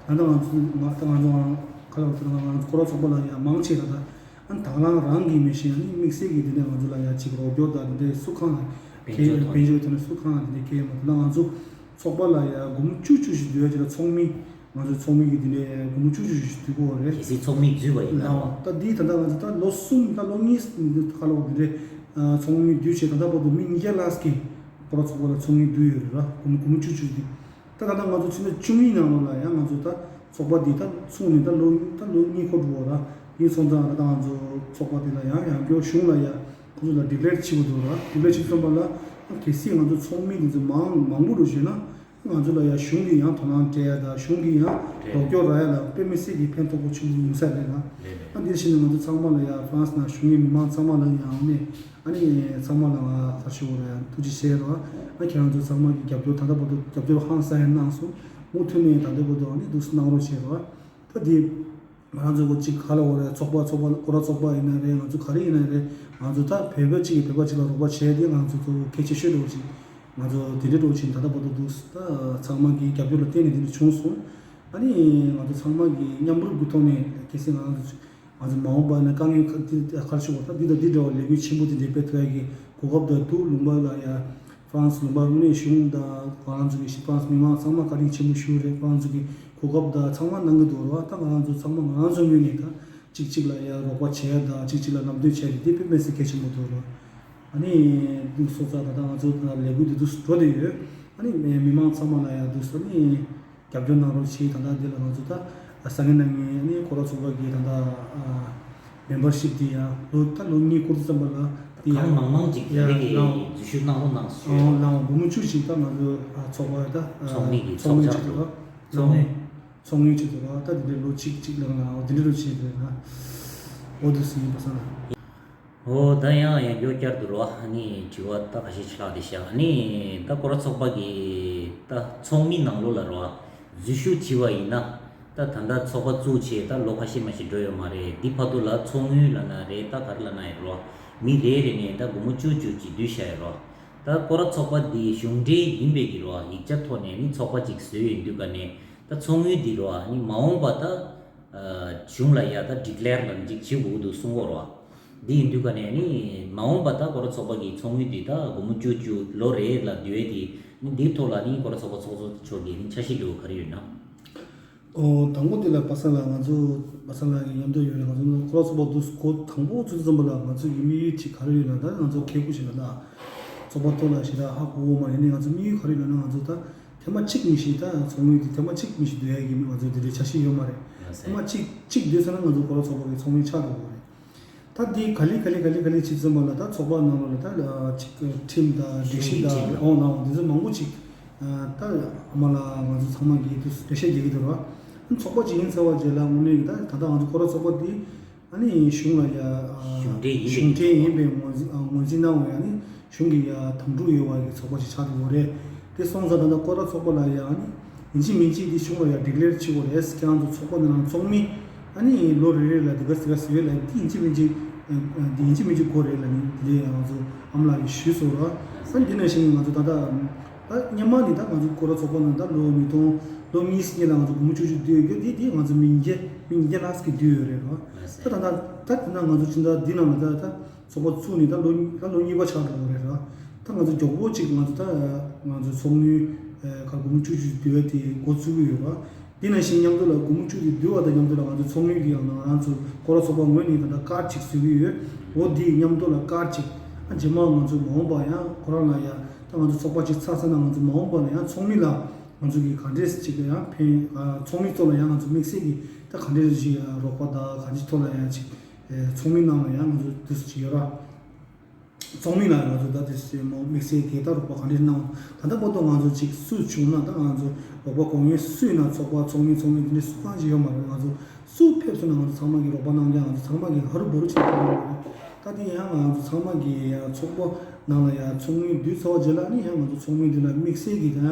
ད་ལྟ་ང་ཚོ་ང་ད་ང་ཚོ་ག་ལ་བར་ད་ང་ཚོ་སྐོར་ར་ཚོགས་པ་ལ་ཡང་མང་ཆེ་ད་ལྟ། ཨ་ནི་དང་བླངས་རང་གིས་མི་ཤེས་ཨ་ནི་དམིགས་བསལ་གྱིས་དེ་ནས་ང་ཚོ་ལ་ཡ་གཅིག་རོགས་སྐྱོར་དང་དེ་འདྲའི་སུ་གང་དཔལ་འབྱོར་དང་དཔལ་འབྱོར་དེ་ནས་སུ་གང་དེ་འདྲའི་གལ་མ་དེ་ན་ང་ཚོ་ཚོགས་པ་ལ་ཡ་སྒོར་མོ་བཅུ་བཅུ་ཞིག་བསྡུ་ཡ་ཅིག་ལ་ཚོགས་མི་ང་ཚོའི་ཚོགས་མི་གིས་དེ་འདྲའི་སྒོར་མོ་བཅུ་བཅུ་ཞིག་བསྡུ་དགོས་པ་རེད། གལ་སྲིད་ཚོགས་མི་བསྡུས་པ་ཡིན་ན། ལའོ། ད་འདི་ད་ལྟ་ང་ཚོ་ད་ལོ་གསུམ་ད་ལོ་གཉིས་ཁ་ལོ་དེ་འདྲའི་ཚོགས་མི་བསྡུས་བྱས་ད་ལྟ་བར་དུ་མི་ཉིས་བརྒྱ་ལྷག་གིས་སྐོར་ར་ཚོགས་པ་ལ་ཚོགས་མི་བསྡུས་ཡོད་རེད་ལ་སྒོར་མོ་སྒོར་མོ་བཅུ་བཅུ་འདི། ད་ད་ལྟ་ང་ཚོ་ཕྱི་ཟླ་བཅུ་གཉིས་ནང་ལོགས་ལ་ཡང་ང་ཚོ་ད་ཚོགས་པ་འདི་ད་ཚུགས་ནས་ད་ལོ་ད་ལོ་གཉིས་འཁོར་འགྲོ་བ་ར་ཡིན་སོང་ཙང་ད་ལྟ་ང་ཚོ་ཚོགས་པ་འདི་ལ་ཡང་ཡང་སྐྱོར་གཞུང་ལ་ཡང་ཁོ་ཚོ་ལ་ཌི་ཀི་ལེར་བྱེད་དགོས་འདུག་ར། ཌི་ཀི་ལེར་བྱེད་ཙམ་པ་ལ་གལ་སྲིད་ང་ཚོ་ཚོགས་མི་འདི་ཚོ་མང་མང་པོ་འགྲོ་བྱས་ན་ང་ཚོ་ལ་ཡང་གཞུང་གིས་ཡང་དོ་སྣང་སྤྲད་ཡ་ད་གཞུང་གིས་ཡང་རོགས་སྐྱོར་རག་ཡ་ལ་དཔེ་མི་སྲིད་ཀྱི་ཕན་ཐོགས་པོ་ཆེན་པོ་ཡོང་ས་རེད་ལ། ཨ་འདི་བཞིན་ང་ཚོ་ཚང་མ་ལ་ཡང་ཧྥ་རན་སི་ནང་བཞུགས་མཁན་མི་མང་ཚང་མ་ལ་ཡང་ནས། ཨ་ནི་ཚང་མ་ལ་ང་ཐར་ཤོར་རེད་ཐུགས་རྗེ་ཆེ་རོ། ཨ་ཁྱེད་རང་ཚོ་ཚང་མ་གི་རྒྱབ་སྐྱོར་ད་ལྟ་བར་དུ་རྒྱབ་སྐྱོར་ཧང་སང་ཡང་གནང་སོང་། མུ་མཐུད་ནས་ད་ལྟ་བར་དུ་ཨ་ནི་འདུག་སེ་གནང་རོགས་བྱེད་རོ། ད་འདི་ང་རང་ཚོ་གོ་གཅིག་ག་ལ་འོ་རེད་ཚོགས་པ་ཚོགས་པ་སྐོར་ར་ཚོགས་པ་ཡིན་ན་རེད་ང་ཚོ་ག་རེ་ཡིན་ན་རེད་ང་ཚོ་ད་བོད་པ་གཅིག་གིས་བོད་པ་གཅིག་ལ་རོགས་པ་བྱས་ཏེ་ང་ཚོ་ཚོ་གལ་ཆེ་ཤོས་འདྲ་བོ་ཅིག་ང་ཚོ་དེ་འདྲ་འདྲ་བོ་ཅིག་ད་ལྟ་བར་དུ་འདུག་སེ་ད་ཚང་མ་གི་རྒྱབ་སྐྱོར་ལ་བརྟེན་ནས་དེ་འདྲ་བྱུང་སོང་། ཨ་ནི་ང་ཚོ་ཚང་མ་གི་མཉམ་རུབ་ཀྱི་ཐོག་ནས་གལ་སྲིད་ང་ཚོ། ང་ཚོ་མ་འོངས་པ་ན་དཀའ་ངལ་ཁག་དེ་ཁག་ཆེ་བ་དང་འདི་དང་འདི་འདྲ་བ་ལས་འགུལ་ཆེན་པོ་དེ་འདྲའི་སྤེལ་ཐུབ་ཡ་གི་གོ་སྐབས་དང་འདུག་ལུང་པ་ལ་ཡ་ཧྥ་རན་སི་ལུང་པ་དངོས་གནས་གཞུང་དང་ང་རང་ཚོ་གི་ཧྥ་རན་སི་མི་མང་ཚང་མ་བཀའ་དྲིན་ཆེན་པོ་ཞུ་རེད། ཁོ་རང་ཚོ་གི་གོ་སྐབས་དང་ཚང་མ་གནང་གི་འདུག་རེད་བ། ད་ང་རང་ཚོ་ཚང་མ་ང་རང་ཚོ་ངོས་ནས་ད་ གཅིག་གཅིག་ལ་ཡ་རོགས་པ་བྱེད་ཡ་དང་གཅིག་གཅིག་ལ་ལམ་སྟོན་བྱེད་ཡ་དེ་དཔེ་མི་སྲིད་གལ་ཆེན་པོ་འདུག་ར། ཨ་ནི་འདུག་སོང་ཙང་ད་ལྟ་ང་ཚོ་ད་ལས་འགུལ་དེ་འདུག་འགྲོ་བསྡད་ཡོད། ཨ་ནི་མི་མང་ཚང་མ་ལ་ཡ་འདུག་ཨ་ནི་རྒྱབ་སྐྱོར་གནང་རོགས་བྱེད། ད་ལྟ་འདི་ལ་ང་ཚོ་ད་ས་གནས་ནང་ནས་ཨ་ནི་སྐོར་ར་ཚོགས་པ་གི་ད་ལྟ་མེམ་བར་ཤིབ་དེ་ཡ་ལོ་ད་ལོ་གཉིས་འཁོར་དུས་ཙམ་པ་ལ་དེ་ཡ་གང་མང་མང་ཅིག་ཡ་དེ་རིགས་ཀྱི་ལའོ་འཛུལ་ཞུགས་གནང་རོགས་གནང་ཞུ། ཨོ་ལའོ་སྒོར་མོ་བཅུ་ཞིག་ད་ང་ཚོ་ཚོགས་པ་ད་ཚོགས་མི་གི་ཚོགས་ཚོགས་འཆར་ཆེད་དུ་དུ་ད་ཚོགས་མི། ཚོགས་དངུལ་ཆེད་དུ་ར་ད་དེ་འདྲའི་ལོ་གཅིག་གཅིག་ལ་ང་དེ་འདྲའི་ལོ་ཆེད་དུ་ན་འོ་དུ་སུ་ཡིན་པ་ས་ན། འོ་ད་ཡང་ཡང་མགྱོགས་བསྐྱར་དུ་རོ་ཨ་ནི་དྲི་བ་ད་ཁ་ཤས་ཆེ་ལགས་དེ་ཤག་ཨ་ནི་ད་སྐོར་ར་ཚོགས་པ་གི་ད་ཚོགས་མི་ནང་ལོགས་ལ་རོ་འཛུལ་ཞུགས་བྱས་པ་ཡིན་ན་ད་ད་ལྟ་ཚོགས་པ་བཙུགས་བྱས་ད་ལོ་ཁ་ཤས་མ་ཞིག་འགྲོ་ཡོད་མ་རེད། འདི་བར་དུ་ལ་ཚོགས་དངུལ་ལབ་ན་རེད་ད་ག་རེ་ལབ་ན་ཡིན་རོ་མི་རེ་རེ་ནས་ད་སྒོར་མོ་བཅུ་བཅུ་ཅིག་བསྡུས་བཞག་ཡོད་རོ། ད་སྐོར་ར་ཚོགས་པ་འདི་གཞུང་འབྲེལ་ཡིན་པའི་གི་རོ་ཡིག་ཆ་ཐོག་ནས་ནི་ཚོགས་པ་ཅིག་བཟོས་ཡོད་དུས་ག་ནས་ད་ཚོགས་དངུལ་འདི་རོ་ནི་མ་འོངས་པ་ད་གཞུང་ལ་ཡ་ད་ཌི་ཀི་ལེར་ལ་ཅིག་བྱེད་དགོས་འདུག་གསུང་གོ་རོ། འདི་ཡིན་དུས་ག་ནས་ནི་མ་འོངས་པ་ད་སྐོར་ར་ཚོགས་པ་གི་ཚོགས་དངུལ་འདི་ད་སྒོར་མོ་བཅུ་བཅུ་ལོ་རེ་ལ་བསྡུ་ཡས་དེ་ནི་འདིའི་ཐོག་ལ་ནི་སྐོར་ར་ཚོགས་པ་ཚོགས་གཙོ་མཆོག་གིས་ནི་འཆར་གཞི་འདུག་ག་རེ་ཡོད་ན། ཨོ། དང་པོ་དེ་ལ་པ་སངས་ལགས་ང་ཚོ་པ་སངས་ལགས་ཀྱི་མཉམ་དུ་ཡོད་རེད། ང་ཚོ་སྐོར་ར་ཚོགས་པ་འདུག་འགོ་དང་པོ་ཚུད་ཙམ་པ་ལ་ང་ཚོ་གི་དམིགས་ཡུལ་གཅིག་ག་རེ་ཡོད་ན་ད་ང་ཚོ་ཁེ་ཁུ་ཞིག་ལ་ད་ཚོགས་པ་ཐོག་ལ་ཞེ་དྲག་ཧ་གོ་བོ་མ་རེད། ནི་ང་ཚོ་དམིགས་ཡུལ་ག་རེ་ཡོད་ན་ང་ཚོ་ད་ཐེངས་མ་གཅིག་མི་ཞིག་ད་ཚོགས་དངུལ་དེ་ཐེངས་མ་གཅིག་མི་ཞིག་བསྡུ་ཡ་གི་མི་ང་ཚོ་དེ་འདྲའི་འཆར་གཞི་ཡོད་མ་རེད། ཐེངས་མ་གཅིག་གཅིག་བསྡུས་ཚར་ན་ང་ཚོ་སྐོར་ར་ཚོགས་པ་གི་ཚོགས་དངུལ་ཆག་འགྲོ་གི་རེད། ད་འདི་ག་ལེ་ག་ལེ་ག་ལེ་ག་ལེ་བྱེད་ཙམ་པ་ལ་ད་ཚོགས་པ་ནང་ལ་ད་ཅིག་ཁྲིམས་དང་སྒྲིག་གཞི་དང་ཁྲིམས་ཨོ་ནང་འདི་ཚོ་མང་པོ་ཅིག་ད་ཨ་མ་ལ་ང་ཚོ་ཚང་མ་གིས་འདུག་འགྲེལ་བཤད་རྒྱག་གི་འདུག་ར། ཚོགས་པ་ཅིག་ཡིན་ཚར་བ་རྗེས་ལ་དངོས་གནས་ཀྱི་ད་ད་ལྟ་ང་ཚོ་སྐོར་ར་ཚོགས་པ་འདི་ཨ་ནི་གཞུང་ལ་ཡ་གཞུང་འབྲེལ་ཡིན་པའི་གཞུང་འབྲེལ་ཡིན་པའི་ངོས་འཛིན་ངོས་འཛིན་གནང་བ་ཡ་ནི་གཞུང་གི་ཡ་དམ་ཕྲུག་ཡོད་པ་གི་ཚོགས་པ་ཞིག་ཆགས་འདུག་གོ་རེད། དེ་སོང་ཙང་ད་ལྟ་སྐོར་ར་ཚོགས་པ་ལ་ཡ་ཨ་ནི་ཡིན་གཅིག་མིན་གཅིག་དེ་གཞུང་ལ་ཡ་ཌི་ཀི་ལེར་བྱེད་དགོས་རེད། ཁྱེད་རང་ཚོ་ཚོགས་པ་ནང་ཚོགས་མི་ཨ་ནི་ལོ་རེ་རེ་ལ་དེ་ག་ཟེར་བས་ལ་དེ་ཡིན་གཅིག་མིན་གཅིག་དེ་ཡིན་གཅིག་མིན་གཅིག་དགོས་རེད་ལ་ནི་དེ་ལས་ང་ཚོ་ཨ་མ་ལགས་ཀྱིས་ཞུས་སོང་ར། ཨ་ནི་དེ་ནང་བཞིན་ང་ཚོ་ད་ལྟ་ད་སྔོན་མ་ནི་ད་ང་ཚོ་སྐོར་ར་ཚོགས་པ་ནང་ད་ལོ་ཉིས་སྟོང་ལོ་གཉིས་སྔོན་ལ་ང་ཚོ་སྒོར་མོ་བཅུ་བཅུ་བསྡུས་ཡོད་རྒྱུ་དེ་དེ་ང་ཚོ་མི་བརྒྱ་མི་བརྒྱ་ལྷག་ཙམ་གྱིས་བསྡུས་ཡོད་རེད་ར། ད་ད་ད་ད་དེ་ན་ང་ཚོ་ཕྱི་ཟླ་འདི་ནང་ལ་ད་ད། ཚོགས་པ་བཙུགས་ནས་ད་ལོ་ད་ལོ་གཉིས་པ་ཆགས་འགྲོ་གི་རེད་ར། ད་ང་ཚོ་མགྱོགས་པོ་ཅིག་ང་ཚོ་ད་ང་ཚོ་ཚོགས་དངུལ་ཨ་ག་སྒོར་མོ་བཅུ་བཅུ་བསྡུ་བ་དེ་འགོ་བཙུགས་ཀྱི་ཡོད་ར། དེ་ནང་བཞིན་མཉམ་དུ་ལ་སྒོར་མོ་བཅུ་བཅུ་བསྡུ་བ་དང་མཉམ་དུ་ལ་ང་ཚོ་ཚོགས་དངུལ་གྱི་ཡང་ང་རང་ཚོ་སྐོར་ར་ཚོགས་པ་ངོས་ནས་ད་ལྟ་ཀར་ཌི་ཅིག་བཟོ་གི་ཡོད། འོ་དེ་མཉམ་དུ་ལ་ཀར་ཌི་ཅིག་ཨ་རྗེས་མ་ང་ཚོ་མ་འོངས་པ་ཡང་ཁོ་རང་ལ་ཡང་ད་ང་ཚོ་ཚོགས་པ་ཅིག་ཚར་ཚར་ན་ང་ཚོ་མ་འོངས་པ་ལ་ཡང་ཚོགས་མི་ལ་ང་ཚོ་གི་ག་འདྲས་ཅིག་ལ་ཡང་ཕན་ཨ་ཚོགས་མི་ཚོ་ལ་ཡང་ང་ཚོ་དམིགས་བསལ་གྱི་ད་ག་འདྲས་ཅིག་རོགས་པ་དང་ག་འདྲས་ཐོག་ལ་ཡང་ཅིག་ཚོགས་མི་ནང་ལ་ཡང་ང་ཚོ་དུས་སུ་ཅིག་ཡོད་ར། ཚོགས་མི་ནང་ང་ཚོ་ད་དེ་སེ་མོ་དམིགས་བསལ་གྱི་ད་རོགས་པ་ག་འདྲས་གནང་། ད་ལྟ་བར་དུ་ང་ཚོ་ཅིག་སུ་བྱུང་ན་ད་ང་ཚོ་རོགས་པ་དགོས་མཁན་སུ་ཡིན་ན་ཚོགས་པ་ཚོགས་མི་ཚོགས་མི་དེ་འདྲས་སུ་གང་ཅིག་ཡོད་མ་རེད། ང་ཚོ་སུ་ཕེབས་སོང་ན་ང་ཚོ་ཚང་མ་གི་རོགས་པ་གནང་མཁན་ང་ཚོ་ཚང་མ་གི་ཧ་རུ་བུ་རུ་བྱེད་ཀྱི་ཡོད་མ་རེད། ད་དེ་ཡང་ང་ཚོ་ཚང་མ་གི་ཡང་ཚོགས་པ་ནང་ལ་ཡང་ཚོགས་མི་བསྡུས་ཚར་བ་རྗེས་ལ་ནི་ཡང་ང་ཚོ་ཚོགས་མི་འདི་ལ་དམིགས་བསལ་གྱི་ད་ཡང་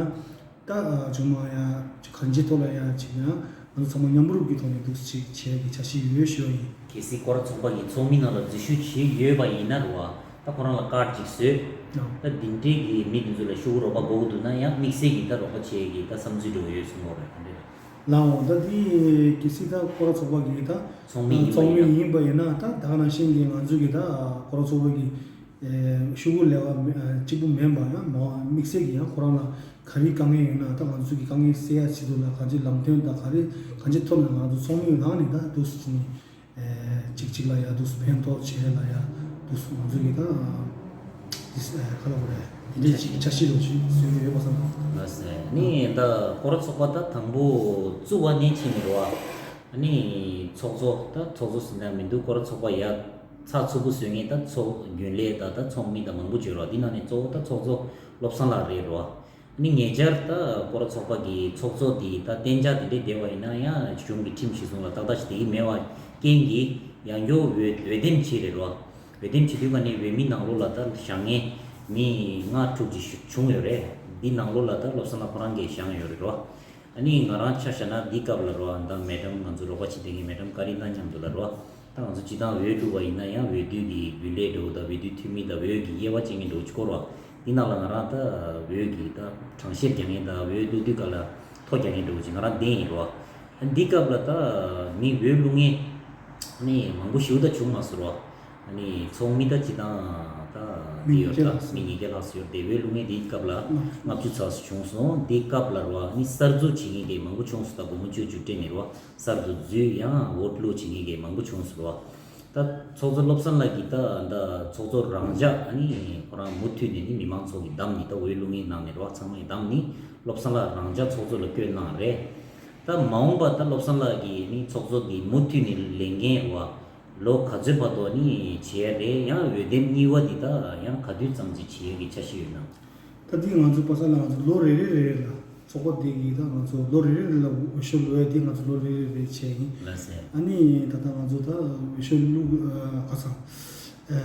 ད་ཨ་ཅུང་མ་ཡང་གང་ཅིའི་ཐོག་ལ་ཡང་ཅིག་ཡང་ང་ཚོ་ཚང་མ་མཉམ་རུབ་ཀྱི་ཐོག་ནས་འདུག་ཅིག་བྱེད་ཡག་གི་འཆར་གཞི་ཡོད་ཞུ་བ་ཡིན། གལ་སྲིད་སྐོར་ར་ཚོགས་པ་ཡི་ཚོགས་མི་ནང་ལ་འཛུལ་ཞུགས་བྱས་ཡོད་པ་ཡིན་ན་རེད་བ། ད་ཁོ་རང་ལ་ཀར་ཅིག་བཟོས། ཨང་། ད་འདི་འདྲའི་གི་མི་འདི་ཚོ་ལ་ཤོག་གུ་རོགས་པ་དགོས་ཀྱི་འདུག་ན་ཡང་དམིགས་བསལ་གྱི་ད་རོགས་པ་བྱེད་ཡག་གི་ད་བསམ་ཚུལ་འདྲ་བོ་ཡོད་གསུང་གི་རེད། ག་འདྲ་རེད། ལའོ། ད་འདི་གལ་སྲིད་ད་སྐོར་ར་ཚོགས་པ་གི་ད་ཚོགས་མི་ཡིན་པ་ཚོགས་མི་ཡིན་ཡིན་པ་ཡིན་ན་ད་ད་ག་ནང་བཞིན་གྱི་ང་ཚོ་གི་ད་སྐོར་ར་ཚོགས་པ་གི་ཤོག་གུ་ལས་ཀ་གཅིག་པུ་མིན་པ་ཡང་མ་དམིགས་བསལ་གྱི་ཡང་ཁོ་རང་ལ་ག་རེ་དཀའ་ངལ་ཡོད་ན་ད་ང་ཚོ་གི་དཀའ་ངལ་སེལ་ཡ་ཆེད་དུ་ལ་གང་ཅི་ལམ་སྟོན་དང་ག་རེ་གང་ཅི་ཐོག་ནས་ང་ཚོ་ཚོགས་མི་ནང་ནས་ད་འདུག་སེ་བྱས་ནས་གཅིག་གཅིག་ལ་ཡ་འདུག་སེ་ཕན་ཐོགས་བྱེད་ལ་ཡ་འདུག་སེ་ང་ཚོ་གི་ད་འདི་ག་ལ་བ་རེད། འདི་འདྲའི་ཅིག་འཆར་གཞི་རུ་ཅིག་བཟོས་ཡོད་པ་བསམ། ལགས་སོ། ནི་ད་སྐོར་ར་ཚོགས་པ་ད་དང་པོ་བཙུགས་པ་ནས་ཕྱིན་ནས་རེད་བ། ནི་ཚོགས་གཙོ་ད་ཚོགས་གཙོ་ཟིན་ད་མི་འདུག་སྐོར་ར་ཚོགས་པ་ཡ་ཚགས་ཚུད་པོ་བཟོས་མཁན་ད་ཚོགས་རྒྱུན་ལས་ད་ད་ཚོགས་མི་ད་མང་པོ་བྱོས་རོགས། འདི་ནང་ནས་གཙོ་བོ་ད་ཚོགས་གཙོ་བློ་བཟང་ལགས་རེད་རོགས། ཨ་ནི་ཉེ་ཆར་ད་སྐོར་ར་ཚོགས་པ་གི་ཚོགས་གཙོ་དེ་ད་གཏན་འཇགས་དེ་འདྲས་བསྡད་པ་ཡིན་ན་ཡང་གཞུང་གི་ཁྲིམས་གཞི་བཟུང་ལ་ཏག་ཏག་ཞིག་དེ་གི་མེད་པ་རྐྱེན་གྱིས་ཡང་སྐྱར་འོས་འོས་འདེམས་བྱས་རེད་རོགས། འོས་འདེམས་བྱེད་དུས་ཀ་ནས་འོས་མི་ནང་ལོགས་ལ་ད་བཞེངས་མཁན་མི་ལྔ་དྲུག་ཅིག་བྱུང་ཡོད་རེད། འདི་ནང་ལོགས་ལ་ད་བློ་བཟང་ལགས་ཁོ་རང་གིས་བཞེངས་ཡོད་རེད་རོགས། ཨ་ནི་ང་རང་ཆ་བཞག་ན་འདི་སྐབས་ལ་རོ། ཨ་ད་མེ་ཌམ་ང་ཚོ་རོགས་པ་བྱེད་མཁན་གྱི་མེ་ཌམ་ཀ་རི་ན་མཉམ་དུ་ལ་རོ། ད་ང་ཚོ་སྤྱི་བཏང་འོས་བླུགས་པ་ཡིན་ན་ཡང་འོས་བསྡུ་གི་རྒྱུན་ལས་འདྲ་བོ་དང་འོས་བསྡུ་འཐུས་མི་དང་འོས་ཀྱི་དབྱེ་བ་ཕྱེ་མཁན་འདྲ་བོ་ཅིག་སྐོར་བ། འདི་ནང་ལ་ང་རང་ད་འོས་ཀྱི་ད་གྲངས་བཤེར་རྒྱག་མཁན་དང་འོས་བླུགས་དུས་སྐབས་ལ་ཐོ་རྒྱག་མཁན་འདྲ་བོ་ཅིག་ང་རང་འདི་ཡིན་རོ། ཨ་འདི་སྐབས་ལ་ད་མི་འོས་བླུགས་མཁན་ནི་མང་པོ་ཞེ་པོ་ད་བྱུང་མ་སོང་རོ། ཨ་ནི་ཚོགས་མི་ད་སྤྱི་བཏང་ མི་ཉིས་བརྒྱ་ལྷག་ཙམ། མི་ཉིས་བརྒྱ་ལྷག་ཙམ་ཡོད་རེད། དེ་བས་ལོ་ངས་དེའི་སྐབས་ལ་ལྔ་བཅུ་ཙམ་བྱུང་སོང་། དེའི་སྐབས་ལ་རེད་བ། ནི་གསར་འཛུགས་བྱེད་མཁན་གྱི་མང་པོ་བྱུང་སོང་། ད་སྒོར་མོ་བཅུ་བཅུ་སྤྲད་ནས་རེད་བ། གསར་དུ་འཛུལ་ཡང་འོས་བླུག་བྱེད་མཁན་གྱི་མང་པོ་བྱུང་སོང་རེད་བ། ད་ཚོགས་གཙོ་བློ་བཟང་ལགས་ཀྱིས་ད་ད་ཚོགས་གཙོ་རང་འཇགས་ཨ་ནི་ཁོ་རང་མུ་མཐུད་ནས་ནི་མི་མང་ཚོ་གིས་བདམས་ནི། ད་འོས་བླུག་མཁན་ནང་ནས་རེད་བ། ཚང་མས་བདམས་ནི་བློ་བཟང་ལགས་རང་འཇགས་ཚོགས་གཙོ་ལ་བསྐོས་གནང་རེད། ད་མ་འོངས་པ་ད་བློ་བཟང་ལགས་ཀྱིས་ནི་ཚོགས་གཙོ་འདི་མུ་མཐུད་ནས་ལས་འགན་རེད་བ། ལོ་ག་ཚོད་བར་དུ་ནི་བྱེད་ཡ་རེད། ཡང་འོས་འདེམས་གཉིས་པ་འདི་ད་ཡང་ག་དུས་ཙམ་ཅིག་བྱེད་ཡ་གི་འཆར་གཞི་ཡོད་ན། ད་འདི་ང་ཚོ་པ་སངས་ལགས། ང་ཚོ་ལོ་རེ་རེ་རེ་རེ་ལ་ཚོགས་པ་འདི་གིས་ད་ང་ཚོ་ལོ་རེ་རེ་རེ་ལ་འོས་ཤོག་བླུག་ཡ་འདི་ང་ཚོ་ལོ་རེ་རེ་རེ་བྱས་ཡིན། ལགས་སེ། ཨ་ནི་ད་ལྟ་ང་ཚོ་ད་འོས་ཤོག་བླུག་ཨ་ཁ་སང་ཨ་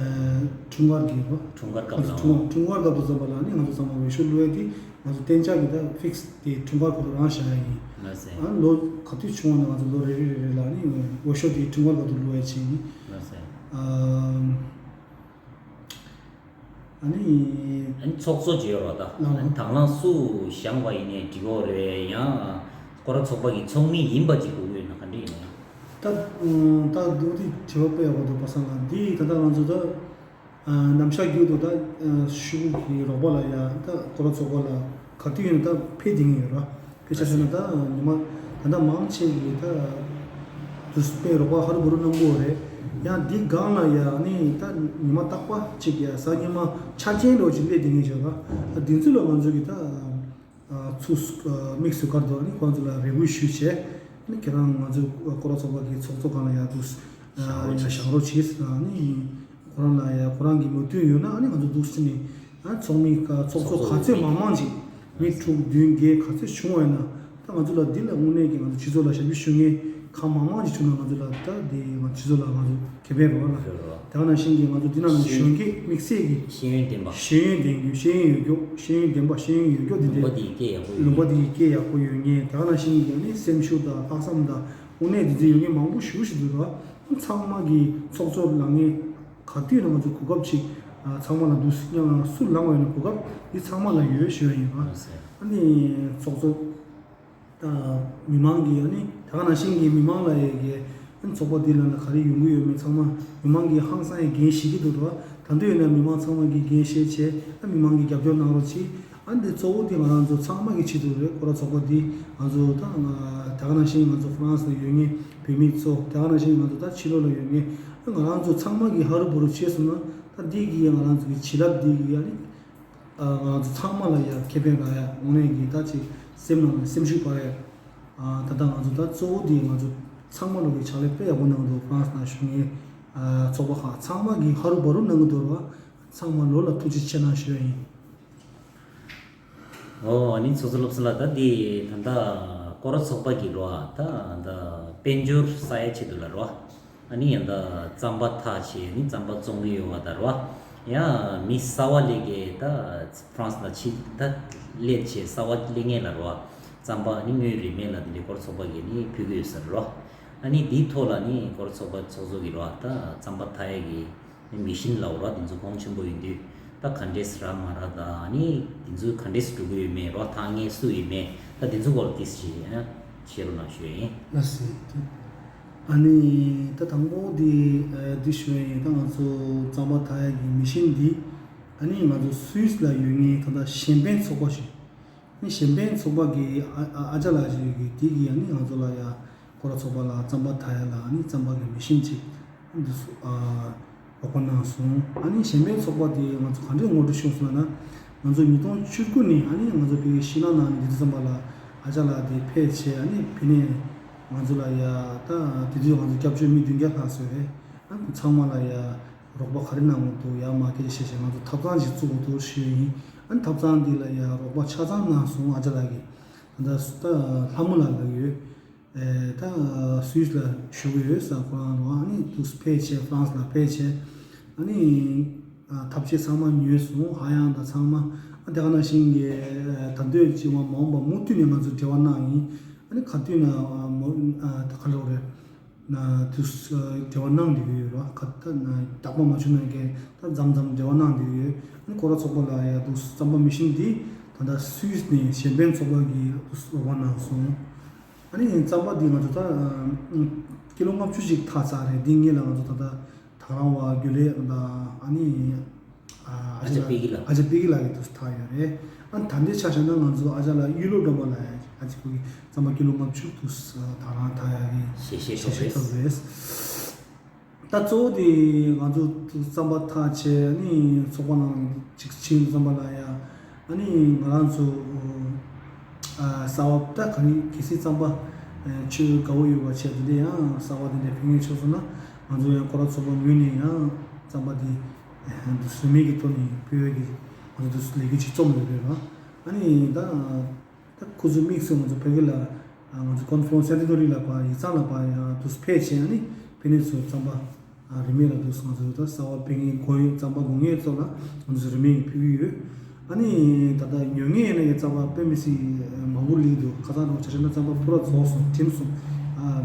འཁྲུངས་སྐར་གྱི་རོ། འཁྲུངས་སྐར་སྐབས་ལ། འཁྲུངས་འཁྲུངས་སྐར་སྐབས་དུ་ཙམ་པ་ལ་ནི་ང་ཚོ་ཚང་མ་འོས་ཤོག་བླུག་ཡ་འདི་ང་ཚོ་གཏན་འཇགས་ཀྱི་ད་ཕིག་སི་དེ་འཁྲུངས་སྐར་ཁོ་རང་བཞག་ཡ་ཡིན། ལགས་སེ། ཨ་ལོ་ག་དུས་བྱུང་བ་ན་ང་ཚོ་ལོ་རེ་རེ་རེ་རེ་ལ་ནི་འོས་ཤོག་དེ་འཁྲུངས་སྐར་སྐབས་དུ་བླུག་ཡ་བྱས་ཡིན། ལགས་སེ། ཨ། ཨ་ནི། ཨ་ནི་ཚོགས་གཙོ་བྱས་ཡོད་རེད་ད། ལགས། ཨ་ནི་དང་བླངས་སུ་བཞེངས་པ་ཡིན་ནའི་འགྲིག་གི་རེད། ཡང་སྐོར་ར་ཚོགས་པ་གི་ཚོགས་མི་ཡིན་པ་ཅིག་དགོས་ཀྱི་ཡོད་ན་ག་འདྲ་ཡིན་ན། ད་ད་འདུག་དེ་དྲི་བ་དཔེ་ཡག་པོ་འདུག་པ་སངས་ལགས། འདི་ད་ལྟ་ང་ཚོ་ད་ནམ་ཞག་རྒྱུན་དུ་ད་ཤོག་གུ་གི་རོགས་པ་ལ་ཡ་ད་སྐོར་ར་ཚོགས་པ་ལ་ག་དུས་ཡིན་ན་ད་ཕེབས་བསྡད་མཁན་ཡོད་རེད། དཔེ་ཆ་བཞག་ན་ད་ཉི་མ་ད་ལྟ་མང་ཆེ་གིས་ད་དུས་དཔེ་རོགས་པ་ཧ་རུ་བུ་རུ་གནང་གི་ཡོད་རེད། ཡང་འདི་སྒང་ལ་ཡང་ནི་ད་ཉི་མ་རྟག་པ་གཅིག་ཡ་གཟའ་ཉི་མ་ཆ་རྐྱེན་འདྲ་བོ་ཅིག་སླེབས་བསྡད་མཁན་ཡོད་རེད། ད་འདི་ཚོ་ལ་ང་ཚོ་གིས་ད་ཚུགས་དམིགས་སུ་བཀར་དུ་ནི་ཁོང་ཚོ་ལ་རེ་སྐུལ་ཞུས་བྱས་ནི་ཁྱེད་རང་ང་ཚོའི་སྐོར་ར་ཚོགས་པ་གི་ཚོགས་གཙོ་སྒང་ལ་ཡང་འདུག་ཡང་བཞེངས་རོགས་བྱེད་ཟེར་ནི། ཁོ་རང་ལ་ཡ་ཁོ་རང་གི་མོས་མཐུན་ཡོད་ན་ཨ་ནི་ང་ཚོ་འདུག་སེ་ནི་ཨ་ཚོགས་མི་ཀ་ཚོགས་གཙོ་ག་ཚོད་མང་མང་ཅིག་མི་དྲུག་བདུན་བརྒྱད་ག་ཚོད་བྱུང་བ་ཡིན་ན་ད་ང་ཚོ་ལ་འདི་ལ་དངོས་གནས་ཀྱི་ང་ཚོ་སྤྱི་ཚོགས་ལ་ཞབས་ཞུ་ཞུ་མཁན་གང་མང་མང་ཅིག་བྱུང་ན་ང་ཚོ་ལ་ད་འདི་ང་སྤྱི་ཚོགས་ལ་ང་ཚོ་ཁེ་ཕན་རེད་བ་ལ། དེ་ག་ནང་བཞིན་གྱི་ང་ཚོ་འདི་ནང་ནས་གཞོན་སྐྱེས་དམིགས་བསལ་གྱི་ཤེས་ཡོན་ལྡན་པ། ཤེས་ཡོན་ལྡན་རྒྱུ། ཤེས་ཡོན་ཡོད་རྒྱུ། ཤེས་ཡོན་ལྡན་པ། ཤེས་ཡོན་ཡོད་རྒྱུ་འདི་ལུང་པ་འདི་འདི་སྐད་ཡག་པོ་ཡོད། ལུང་པ་འདི་སྐད་ཡག་པོ་ཡོད་མཁན། དེ་ག་ནང་བཞིན་གྱི་ནི་སེམས་ཤུགས་དང་ལྷག་བསམ་དང་དངོས་གནས་འདི་ཚོ་ཡོད་མཁན་མང་པོ་ཞེ་པོ་ཞིག་འདུག་ར། ཚང་མ་གི་ཚོགས་གཙོ་ལངས་མཁན་ག་དུས་ན་ང་ཚོ་གོ་སྐབས་ཅིག་ཨ་ཚང་མ་ལ་འདུག་སྙིང་ལ་སུ་ལངས་པ་ཡིན་ན་གོ་སྐབས་འདི་ཚང་མ་ལ་ཡོད་ཞུ་ཡ་ཡིན་ར། ཨ་ནི་ཚོགས་གཙོ་ད་མི་མང་གི་ཨ་ནི་ད་ག་ནང་བཞིན་གྱི་མི་མང་ལ་ཡ་གི་ཨ་ནི་ཚོགས་པ་འདི་ལ་ན་ག་རེ་ཡོང་གི་ཡོད་མེད་ཚང་མ་མི་མང་གི་ཧང་སང་ཡ་འགན་བཞེས་ཀྱི་འདུག་ར། ད་དུང་ཡིན་ན་མི་མང་ཚང་མ་གི་འགན་བཞེས་བྱས་ཨ་མི་མང་གི་རྒྱབ་སྐྱོར་གནང་རོགས་གྱིས། ཨ་འདི་གཙོ་བོ་འདི་ང་རང་ཚོ་ཚང་མ་གི་ཆེད་དུ་རེད། སྐོར་ར་ཚོགས་པ་འདི་ང་ཚོ་ད་ང་ད་ག་ནང་བཞིན་ང་ཚོ་ཧྥ་རན་སི་ལ་ཡོད་མཁན་བོད་མི་ཚོ་ད་ག་ནང་བཞིན་ང་ཚོ་ད་ཕྱི་ལོགས་ལ་ཡོད་མཁན་ཨ་ང་རང་ཚོ་ཚང་མ་གི་ཧ་རུ་བུ་རུ་བྱས་སོང་ན་ད་འདི་གི་ང་རང་ཚོ་གི་བྱིན་རླབས་འདི་གི་ཨ་ནི་ཨ་ང་རང་ཚོ་ཚང་མ་ལ་ཡ་ཁེ་ཕན་རག་ཡ་དངོས་གནས་གི་ད་ཅིག་སེམས་ནང་ནས་སེམས་ཤུགས་སྤར་ཡ། ཨ་ད་ལྟ་ང་ཚོ་ད་གཙོ་བོ་འདི་ང་ཚོ་ཚང་མ་ལོ་གི་ཕྱག་ལས་དཔེ་ཡག་པོ་གནང་འདུག་ཧྥ་རན་སི་ནང་བཞུགས་མཁན་ཨ་ཚོགས་པ་ཁག་ཚང་མ་གི་ཧ་རུ་བུ་རུ་གནང་གི་འདུག་ར། ཚང་མ་ལོ་ལ་ཐུགས་རྗེ་ཆེ་གནང་ཞུ་ཡ་ཡིན། ཨོ་ཨ་ནི་ཚོགས་གཙོ་བློ་བཟང་ལགས། ད་འདི་ད་ལྟ་སྐོར་ར་ཚོགས་པ་གི་ལོ་ཨ་ད་ད་དཔལ་འབྱོར་ས་ཡ་ཆེད་དུ་ལ་རོ། ཨ་ནི་ཡང་ད་རྩམ་པ་འཐག་བྱས་ནི་རྩམ་པ་བཙོང་གི་ཡོད་པ་ད་རོ། ཡང་མི་གསར་པ་སླེབས་མཁན་ད་ཧྥ་རན་སི་ལ་ཕྱིན་ད་སླེབས་བྱས་གསར་པ་སླེབས་མཁན་ལ་རོ། རྩམ་པ་ནི་དངུལ་རིན་མེད་ལ་འདི་འདྲའི་སྐོར་ར་ཚོགས་པ་གི་ནི་ཕུལ་གི་ཡོད་ས་རོ། ཨ་ནི་འདིའི་ཐོག་ལ་ནི་སྐོར་ར་ཚོགས་པ་ཚོགས་གཙོ་གི་རོ་ད་རྩམ་པ་འཐག་ཡ་གི་མི་ཤིན་ལ་འོ་ར་དེ་ཚོ་གོང་ཆེན་པོ་ཡིན་དུས་ད་ག་འདྲས་རག་མ་རག་དང་ནི་དེ་ཚོ་ག་འདྲས་འགྲོ་གི་ཡོད་མེད་རོ། འཐག་མཁན་སུ་ཡིན་མེད་ད་དེ་ཚོ་སྐོར་ཏིས་ཞིག་ཨ་བཤད་རོགས་གནང་ཞུ་ཡིན། ལགས་སེ། ཨ་ནི་ད་དང་པོ་དེ་ཨ་འདི་ཞུ་ཡིན། ད་ང་ཚོ་རྩམ་པ་འཐག་ཡ་གི་མི་ཤིན་འདི་ཨ་ནི་ང་ཚོ་སུད་སི་ལ་ཡོད་མཁན་ད་ལྟ་གཞན་ཕན་ཚོགས་པ་ཞིག་ནི་གཞན་ཕན་ཚོགས་པ་གི་ཨ་ཨ་ཨ་ཅག་ལགས་ཞིག་གིས་དེ་གི་ཨ་ནི་ང་ཚོ་ལ་ཡ་སྐོར་ར་ཚོགས་པ་ལ་རྩམ་པ་འཐག་ཡ་ལ་ཨ་ནི་རྩམ་པ་གི་མི་ཤིན་ཅིག་འདི་སུ་ཨ་རོགས་པ་གནང་སོང་། ཨ་ནི་གཞན་ཕན་ཚོགས་པ་དེ་ང་ཚོ་ག་འདྲས་ངོ་སྤྲོད་ཞུས་སོང་ལབ་ན། ང་ཚོ་ཉིས་སྟོང་བཅུ་དགུ་ནས་ཨ་ནི་ང་ཚོ་བོད་ཀྱི་ཤིང་ནགས་ནང་ནས་འདི་ཚོ་རྩམ་པ་ལ་ཨ་ཅག་ལགས་དེ་ཕེབས་བྱས་ཨ་ནི་བོད་ནས་ང་ཚོ་ལ་ཡ་ད་དེ་དུས་ང་ཚོ་སྐྱབས་བཅོལ་མི་བདུན་བརྒྱ་ལྷག་ཙམ་རེད། ཨ་ཚང་མ་ལ་ཡ་རོགས་པ་ག་རེ་གནང་དགོས་འདུག་ཡ་མ་སྐད་ཆ་བཤད་བྱས་ང་ཚོ་ཐབ་ཚང་ཅིག་བཙུགས་དགོས་འདུག་ཞུས་ཡིན། ཨ་ཐབ་ཚང་འདི་ལ་ཡ་རོགས་པ་ཆ་ཚང་གནང་སོང་ཨ་ཅག་ལགས་ཀྱིས། ད་ད་ལྷ་མོ་ལགས་ལ་ཡོད། ཨེ་ད་སུད་སི་ལ་བཞུགས་ཡོད་ས་ཁོ་རང་རོགས་ཨ་ནི་དུས་ཕེབས་བྱས་ཧྥ་རན་སི་ལ་ཕེབས་བྱས་ཨ་ནི་ཨ་ཐབས་ཤེས་ཚང་མ་ཉོས་སོང་། ཧ་ཡང་དང་ཚང་མ་ཨ་དེ་ག་ནང་བཞིན་གྱི་ཨ་ད་འདོད་ཅིག་མ་མ་འོངས་པ་མུ་མཐུད་ནས་ང་ཚོ་འབྲེལ་བ་གནང་ཡིན། ཨ་ནི་ག་དུས་ན་ཨ་མོ་ཨ་ད་ག་ལོག་རེད། ན་དུས་འབྲེལ་བ་གནང་བསྡད་ཀྱི་ཡོད་ར། ཁ་ད་ན་རྟག་པ་མ་བྱུང་ན་མཁན་ད་མཚམས་མཚམས་འབྲེལ་བ་གནང་བསྡད་ཀྱི་ཡོད། ཨ་ནི་སྐོར་ར་ཚོགས་པ་ལ་ཡ་དུས་རྩམ་པ་མི་ཤིན་འདི་ད་ལྟ་སུད་སི་ནས་གཞན་ཕན་ཚོགས་པ་གིས་དུས་རོགས་པ་གནང་སོང་། ཨ་ནི་རྩམ་པ་འདི་ང་ཚོ་ད་ཀི་ལོ་ལྔ་བཅུ་ཅིག་འཐག་ཚར་རེད། འདི་སྔོན་ལ་ང་ཚོ་ད་ལྟ་དང་རང་བ་རྒྱུ་ལས་དང་ཨ་ནི་ ཨ་ཅག་པད་ཀྱི་ལགས། ཨ་ཅག་པད་ཀྱི་ལགས་ཀྱིས་འདུག་སེ་འཐག་ཡོད་རེད། ཨ་ནི་ད་ལྟའི་ཆ་བཞག་ན་ང་ཚོ་ཨ་ཅག་ལགས་གཡུ་ལོ་སྒྲོལ་མ་ལགས་ཡ་ཨ་ཅག་ཁོ་གི་རྩམ་པ་ཀི་ལོ་ལྔ་བཅུ་འདུག་སེ་དང་རང་འཐག་ཡག་གི་ཞལ་བཞེས་ཞལ་ཐོབ་བཞེས་རེད། ཐོབ་རེད། ད་གཙོ་བོ་དེ་ང་ཚོ་རྩམ་པ་འཐག་བྱས་ཨ་ནི་ཚོགས་པ་ནང་ཅིག་ཕྱིན་རྩམ་པ་ལ་ཡ། ཨ་ནི་ང་རང་ཚོ་ཨ་གསར་པ་ད་ག་ནི་གལ་སྲིད་རྩམ་པ་ཨ་ཆུ་དགའ་བོ་ཡོད་པ་བྱས་དེ་འདྲ་ཡང་གསར་པ་དེ་འདྲ་ཕེབས་མཁན་བྱུང་སོང་ན་ང་ཚོ་ཡང་སྐོར་ར་ཚོགས་པ་ངོས་ནས་ཡང་རྩམ་པ་དེ་ཨ་རིན་མེད་ཀྱི་ཐོག་ནས་ཕུལ་བའི་གི་ང་ཚོ་ལས་འགུལ་ཅིག་རྩོམ་ཡོད་རེད་བ། ཨ་ནི་ད། ད་ཁོ་ཚོ་དམིགས་སུ་ང་ཚོ་བོད་སྐད་ལ་ང་ཚོ་ཀོན་ཧྥ་རན་སི་སེ་ཊི་རི་ཊོ་རི་ལ་ཕར་ཡིག་ཚང་ལ་ཕར་ཡང་དུས་ཕེབས་བྱས་ཨ་ནི་ཕ་ནས་ཚུར་རྩམ་པ་རིན་མེད་ལ་དུས་ང་ཚོ་ད་གསར་པ་ཕེབས་མཁན་དགོས་ཡོད་རྩམ་པ་དགོས་མཁན་ཚོ་ལ་ང་ཚོ་རིན་མེད་ཕུལ་གྱི་ཡོད། ཨ་ནི་ད་ལྟ་ཉོ་མཁན་ཡིན་ན་ཡང་རྩམ་པ་དཔེ་མི་སྲིད་མང་པོ་སླེབས་འདུག་ཁ་སང་དང་ཆ་བཞག་ན་རྩམ་པ་ཕུ་ར་རྫོགས་སོང་ཁྲིམས་སོང་།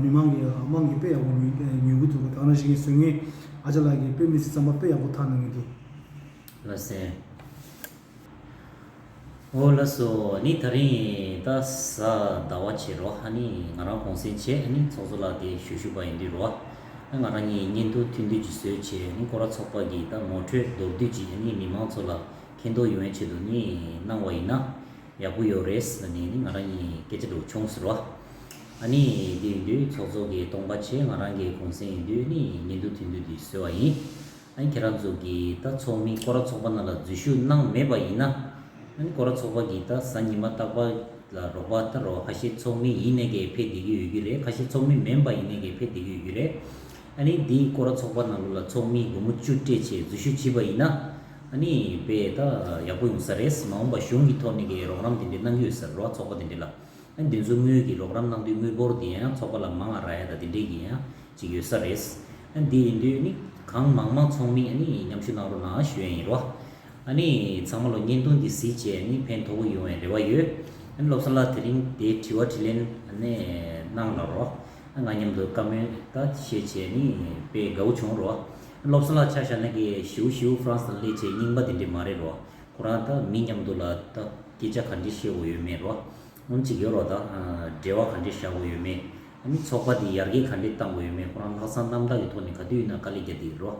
མི་མང་གིས་དམངས་ཀྱིས་དཔེ་ཡག་པོ་ཉོ་ཉོ་གི་འདུག་ད་ག་ནང་བཞིན་བཟོ་མཁན་ཨ་ཅག་ལགས་ཀྱིས་དཔེ་མི་སྲིད་རྩམ་པ་དཔེ་ཡག་པོ་འཐག་གནང་གི་འདུག་ལགས་སོ། ཨོ་ལགས་སོ། ནི་ད་རིང་ད་གཟའ་ཟླ་བ་བྱེད་རོགས། ཨ་ནི་ང་རང་གུང་སེང་བྱས་ཨ་ནི་ཚོགས་གཙོ་ལགས་དེ་ཞུ་ཞུ་བ་ཡིན་དུས་རོགས། ཨ་ང་རང་གཉིས་བརྙན་ཐུང་ཐུང་དུས་ཀྱི་བཟོས་བྱས་ཨ་ནི་སྐོར་ར་ཚོགས་པ་གི་ད་ངོ་སྤྲོད་མདོར་བསྡུས་ཀྱིས་ཨ་ནི་མི་མང་ཚོ་ལ་མཁྱེན་རྟོགས་ཡོང་བའི་ཆེད་དུ་ནི་གནང་བ་ཡིན་ན་ཡག་པོ་ཡོད་རེད་ཟེར་ནས་ནི་ང་རང་གཉིས་སྐད་ཆ་འདྲ་བོ་བྱུང་ཟེར་རོགས། ཨ་ནི་དེ་ཡིན་དུས་ཚོགས་གཙོ་གི་སྟོང་པ་བྱས་ང་རང་གི་གུང་སེང་ཡིན་དུས་ནི་བརྙན་ཐུང་ཐུང་དུས་དེ་བཟོས་པ་ཡིན། ཨ་ནི་ཁྱེད་རང་ཚོ་གི་ད་ཚོགས་མི་སྐོར་ར་ཚོགས་པ་ནང་ལ་འཛུལ་ཞུགས་གནང་མེད་པ་ཡིན་ན། ཨ་ནི་སྐོར་ར་ཚོགས་པ་གི་ད་གཟའ་ཉི་མ་རྟག་པར་ལ་རོགས་པ་ད་རོགས་ཁ་ཤས་ཚོགས་མི་ཡིན་ནས་གས་ཕེབས་བསྡད་ཀྱི་ཡོད་ཀྱི་རེད། ཁ་ཤས་ཚོགས་མི་མིན་པ་ཡིན་ནས་གས་ཕེབས་བསྡད་ཀྱི་ཡོད་ཀྱི་རེད། ཨ་ནི་འདིའི་སྐོར་ར་ཚོགས་པ་ནང་ལོགས་ལ་ཚོགས་མི་སྒོར་མོ་བཅུ་སྤྲད་བྱས་འཛུལ་ཞུགས་བྱས་པ་ཡིན་ན། ཨ་ནི་དཔེ་ད་ཡག་པོ་ཡོང་ས་རེད། མ་འོངས་པ་གཞུང་གི་ཐོག་ནས་གས་རོགས་རམ་དེ་འདྲས་གནང་གི་ཡོད་ས་རེད་རོགས་ཚོགས་པ་དེ་འདྲས་ལ། ཨ་ནི་འདི་ཚོ་དངུལ་གྱི་རོགས་རམ་གནང་དུས་དངུལ་འབོར་འདི་ཡང་ཚོགས་པ་ལ་མང་ང་རག་ཡ་ད་དེ་འདྲས་ཀྱི་ཡང་ཅིག་ཡོད་ས་རེད། ཨ་ནི་འདི་ཡིན་དུས་ནི་གང་མང་མང་ཚོགས་མི་ཨ་ནི་མཉམ་ཞུགས་གནང་རོགས་གནང་ཞུ་ཡ་ཡིན་རོགས། ཨ་ནི་ཚང་མ་ལོ་བརྙན་ཐུང་འདི་གཟིགས་བྱས་ནི་ཕན་ཐོགས་པོ་ཡོང་བའི་རེ་བ་ཡོད། ཨ་ནི་བློ་བཟང་ལགས་དེ་རིང་དེ་དྲི་བ་དྲིས་ལན་ཨ་ནི་གནང་ལ་རོགས། ཨ་ང་མཉམ་དུ་བཀའ་མོལ་ད་བཤད་བྱས་ནི་དཔེ་དགའ་བོ་བྱུང་རོགས། ཨ་ནི་བློ་བཟང་ལགས་ཆ་བཞག་ན་གི་ཞེ་པོ་ཞེ་པོ་ཧྥ་རན་སི་ལ་སླེབས་བྱས་རྙིང་པ་དེ་འདྲས་མ་རེད་རོགས། ཁོ་རང་ད་མི་མཉམ་དུ་ལ་ད་སྐད་ཆ་ག་འདྲས་བཤད་དགོས་ཡོད་མེད་རོ། ཨ་ནི་གཅིག་ཡོད་རོ་ད། འབྲེལ་བ་ག་འདྲས་བཞག་དགོས་ཡོད་མེད། ཨ་ནི་ཚོགས་པ་འདི་ཡར་རྒྱས་ག་འདྲས་གཏང་དགོས་ཡོད་མེད་ཁོ་རང་ལྷག་བསམ་རྣམ་དག་གི་ཐོག་ནས་ག་དུས་ཡིན་ན་དཀའ་ལས་རྒྱག་བསྡད་ཡོད་རོ།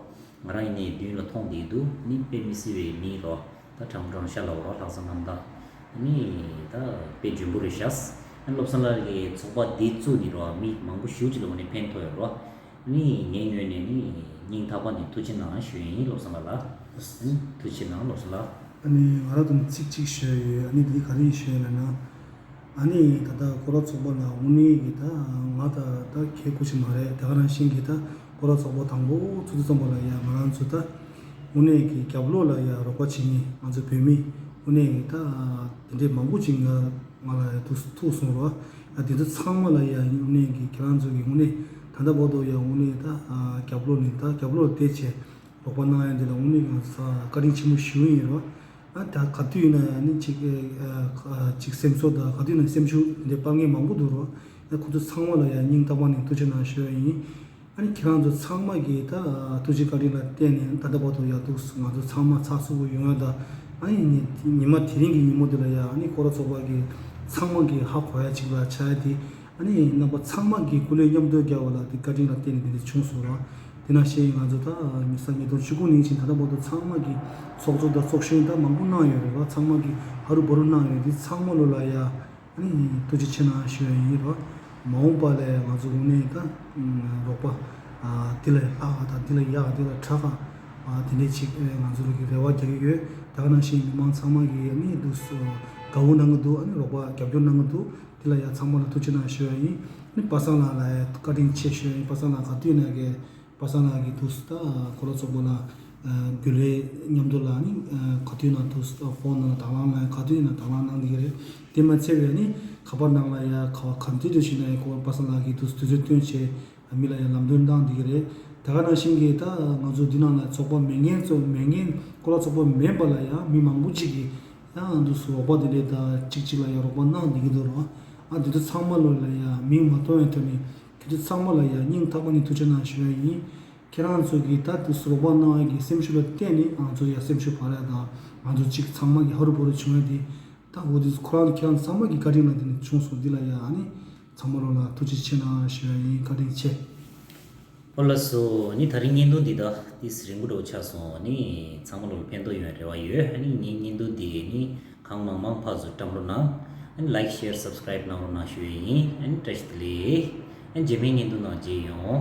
ང་རང་ཡིན་ནའི་མདུན་ལ་མཐོང་བསྡད་ཀྱི་འདུག་ནི་དཔེ་མི་སྲིད་པའི་མི་རོ། ད་དྲང་དྲང་ཤ་ལ་འོ་རོ་ལྷག་བསམ་རྣམ་དག་ནི་ད་དཔེ་འཇོན་པོ་རེད་ཤག་ཨ་ནི་བློ་བཟང་ལགས་ཀྱི་ཚོགས་པ་འདི་བཙུགས་ནས་རོ་མི་མང་པོ་ཞེ་པོ་ཅིག་ལ་འོ་ནས་ཕན་ཐོགས་ཡོད་རོ། ནི་ངའི་ངོས་ནས་ནི་སྙིང་ཐག་པ་ནས་ཐུགས་རྗེ་གནང་ཞུ་ཡ་ཡིན་བློ་བཟང་ལགས་ལ། ཨ་ནི་ཐུགས་རྗེ་གནང་བློ་བཟང་ལགས། ཨ་ནི་ང་རང་དང་ཚིག་གཅིག་ཞུ་ཡ་ཡོད། ཨ་ནི་འདི་ག་རེ་ཡིན་ཞུ་ཡ་ལབ་ན། ཨ་ནི་ད་ལྟ་སྐོར་ར་ཚོགས་པ་ལ་དངོས་གནས་ཀྱི་ད་ང་ད་ད་ཁྱད་ཁུ་ཅིག་མ་རེད། དེ་ག་ནང་བཞིན་གྱི་ད་སྐོར་ར་ཚོགས་པ་དང་པོ་ཚུགས་དུས་ཙམ་པ་ལ་ཡ་ང་རང་ཚོ་ད་དངོས་གནས་ཀྱི་རྒྱབ་ལོགས་ལ་ཡ་རོགས་པ་བྱེད་མཁན་ང་ཚོ་བོད་མི་དངོས་གནས་ཀྱི་ད་དེ་འདྲས་མང་པོ་ཅིག་ང་ང་ལ་ཡ་ཐུག་ཐུག་སོང་རོ། ཡ་དེ་ཚོ་ཚང་མ་ལ་ཡ་དངོས་གནས་ཀྱི་ཁྱེད་རང་ཚོ་གི་དངོས་གནས་ད་ལྟ་བར་དུ་ཡ་དངོས་གནས་ད་རྒྱབ་ལོགས་ནས་ད་རྒྱབ་ལོགས་བལྟས་བྱས་རོགས་པ་གནང་ཡ་འདི་ལ་དངོས་གནས་ང་ཚོ་བཀའ་དྲིན་ཆེན་པོ་ཞུ་ཡི་ཡིན་རོ། ཨ་ད་ག་དུས་ཡིན་ན་ཡང་ནི་ཅིག་ཨ་ཅིག་སེམས་གསོ་དང་ག་དུས་ཡིན་ན་སེམས་ཤུགས་འདི་སྤར་མཁན་མང་པོ་འདུག་རོ། ཨ་ཁོ་ཚོ་ཚང་མ་ལ་ཡང་སྙིང་ཐག་པ་ནས་ཐུགས་རྗེ་གནང་ཞུ་ཡ་ཡིན། ཨ་ནི་ཁྱེད་རང་ཚོ་ཚང་མ་གིས་ད་ཐུགས་རྗེ་བཀའ་དྲིན་ལ་བརྟེན་ནས་ད་ལྟ་བར་དུ་ཡག་འདུག་ང་ཚོ་ཚང་མ་ཚགས་ཚུད་པོ་ཡོང་ཡ་ད། ཨ་ནི་ཉི་ཉི་མ་དེ་རིང་གི་ཉིན་མོ་འདི་ལ་ཡང་ཨ་ནི་སྐོར་ར་ཚོགས་པ་གི་ཚང་མ་གིས་ཧ་གོ་ཡ་ཅིག་ལ་ཆགས་ཡ་དེ། ཨ་ནི་རྣམ་པ་ཚང་མ་གིས་སྐུ་ལས་མཉམ་དུ་རྒྱལ་བ་ལ་དེ་བཀའ་དྲིན་ལ་བརྟེན་ནས་དེ་འདྲ་བྱུང་སོང་ར། དེ་ནང་བཞིན་ང་ཚོ་ད་ཉི་ཤུ་རྩ་གཉིས་ཉིས་སྟོང་བཅུ་དགུ་ནས་ཕྱིན་ད་ལྟ་བར་དུ་ཚང་མ་གིས་ཚོགས་གཙོ་དང་ཚོགས་གཞོན་ད་མང་པོ་གནང་ཡོད་རེད་བ། ཚང་མ་གིས་ཧ་རུ་བ་རུ་གནང་ཡོད་དེ་ཚང་མ་ལོ་ལ་ཡ་ཨ་ནི་ཐུགས་རྗེ་ཆེ་གནང་ཞུ་ཡ་ཡིན་ར། མ་འོངས་པ་ལ་ང་ཚོ་དངོས་གནས་ད་རོགས་པ་དེ་ལ་ལྷག་དང་དེ་ལ་ཡག་དེ་ལ་དྲག་དེ་འདྲ་ཅིག་ང་ཚོ་ལ་གི་རེ་བ་རྒྱག་གི་ཡོད། ད་ག་ནང་བཞིན་མི་མང་ཚང་མ་གིས་ཨ་ནི་འདུག་དགའ་བོ་གནང་གི་འདུག་ཨ་ནི་རོགས་པ་རྒྱབ་སྐྱོར་གནང་གི་འདུག་དེ་ལ་ཡང་ཚང་མ་ལ་ཐུགས་རྗེ་གནང་ཞུ་ཡ་ཡིན། ནི་པ་སངས་ལགས་ལ་ཡང་བཀའ་དྲིན་ཆེ་ཞུ་ཡ་ཡིན། པ་སངས་ལགས་ག་དུས་ཡིན་ན་གི་པ་སངས་ལགས་ཀྱི་དུས་སུ་ད་སྐོར་ར་ཚོགས་པ་ལ་རྒྱུན་ལས་མཉམ་དུ་ལ་ནི་ག་དུས་ཡིན་ན་དུས་སུ་ཕོན་ནང་དང་བླངས་གནང་ག་དུས་ཡིན་ན་དང་བླངས་གནང་བསྡད་ཀྱི་རེད། དེ་མ་ཚད་པའི་ནི་ཁ་པར་ནང་ལ་ཡང་ག་བ་ག་དུས་དུས་ཞིག་ན་ཡང་ཁོ་པ་སངས་ལགས་ཀྱི་དུས་སུ་དུས་ཚོད་བཏོན་བྱས་མི་ལ་ཡང་ལམ་སྟོན་གནང་བསྡད་ཀྱི་རེད། ད་ག་ནང་བཞིན་གྱི་ད་ང་ཚོ་འདི་ནང་ལ་ཚོགས་པ་མེད་མཁན་ཚོ་མེད་མཁན་སྐོར་ར་ཚོགས་པ་མེད་པ་ལ་ཡང་མི་མང་པོ་ཅིག་གིས་ཡང་འདུག་སུ་རོགས་པ་དེ་འདྲས་ད་གཅིག་གཅིག་ལ་ཡང་རོགས་པ་གནང་བསྡད་ཀྱི་འདུག་རོགས། ཨ་འདི་ཚོ་ཚང་མ་ལོ་ལ་ཡང་མིང་མ་ཐོན་ཡང་ཐོན་ནས་ཁྱེད་ཚོ་ཚང་མ་ལ་ཡང་སྙིང་ཐག་པ་ནས་ཐུགས་རྗེ་གནང་ཞུ་ཡ་ཡིན། ཁྱེད་རང་ཚོ་གིས་ད་འདུག་སུ་རོགས་པ་གནང་ཡ་གི་སེམས་ཤུགས་ལ་བརྟེན་ནས་ང་ཚོ་ཡང་སེམས་ཤུགས་འཕར་ཡ་དང་ང་ཚོ་གཅིག་ཚང་མ་གི་ཧ་རུ་བ་རུ་བྱུང་ཡ་དེ་ད་འོ་འདི་ཚོ་ཁོ་རང་ཁྱེད་རང་ཚང་མ་གི་བཀའ་དྲིན་ལ་དེ་ནས་བྱུང་སོང་འདི་ལ་ཡང་ཨ་ནི་ཚང་མ་ལོ་ལ་ཐུགས་རྗེ་ཆེ་གནང་ཞུ་ཡ་ཡིན། བཀའ་དྲིན་ཆེ། ཨོ་ལགས་སོ། ནི་དེ་རིང་བརྙན་ཐུང་འདི་དག་ཏིས་རིང་པོ་འདྲ་བོ་ཆགས་སོང་། ནི་ཚང་མ་ལོ་ལ་ཕན་ཐོགས་ཡོང་བའི་རེ་བ་ཡོད། ནི་ངའི་བརྙན་ཐུང་འདི་ནི་གང་མང་མང་ཕར་ཚུར་བཀྲམ་རོགས་གནང་། ནི་like share subscribe གནང་རོགས་གནང་ཞུ་ཡས་ཡིན། ནི་བཀྲ་ཤིས་བདེ་ལེགས། ནི་རྗེས་མའི་བརྙན་ཐུང་ནང་མཇལ་ཡོང་།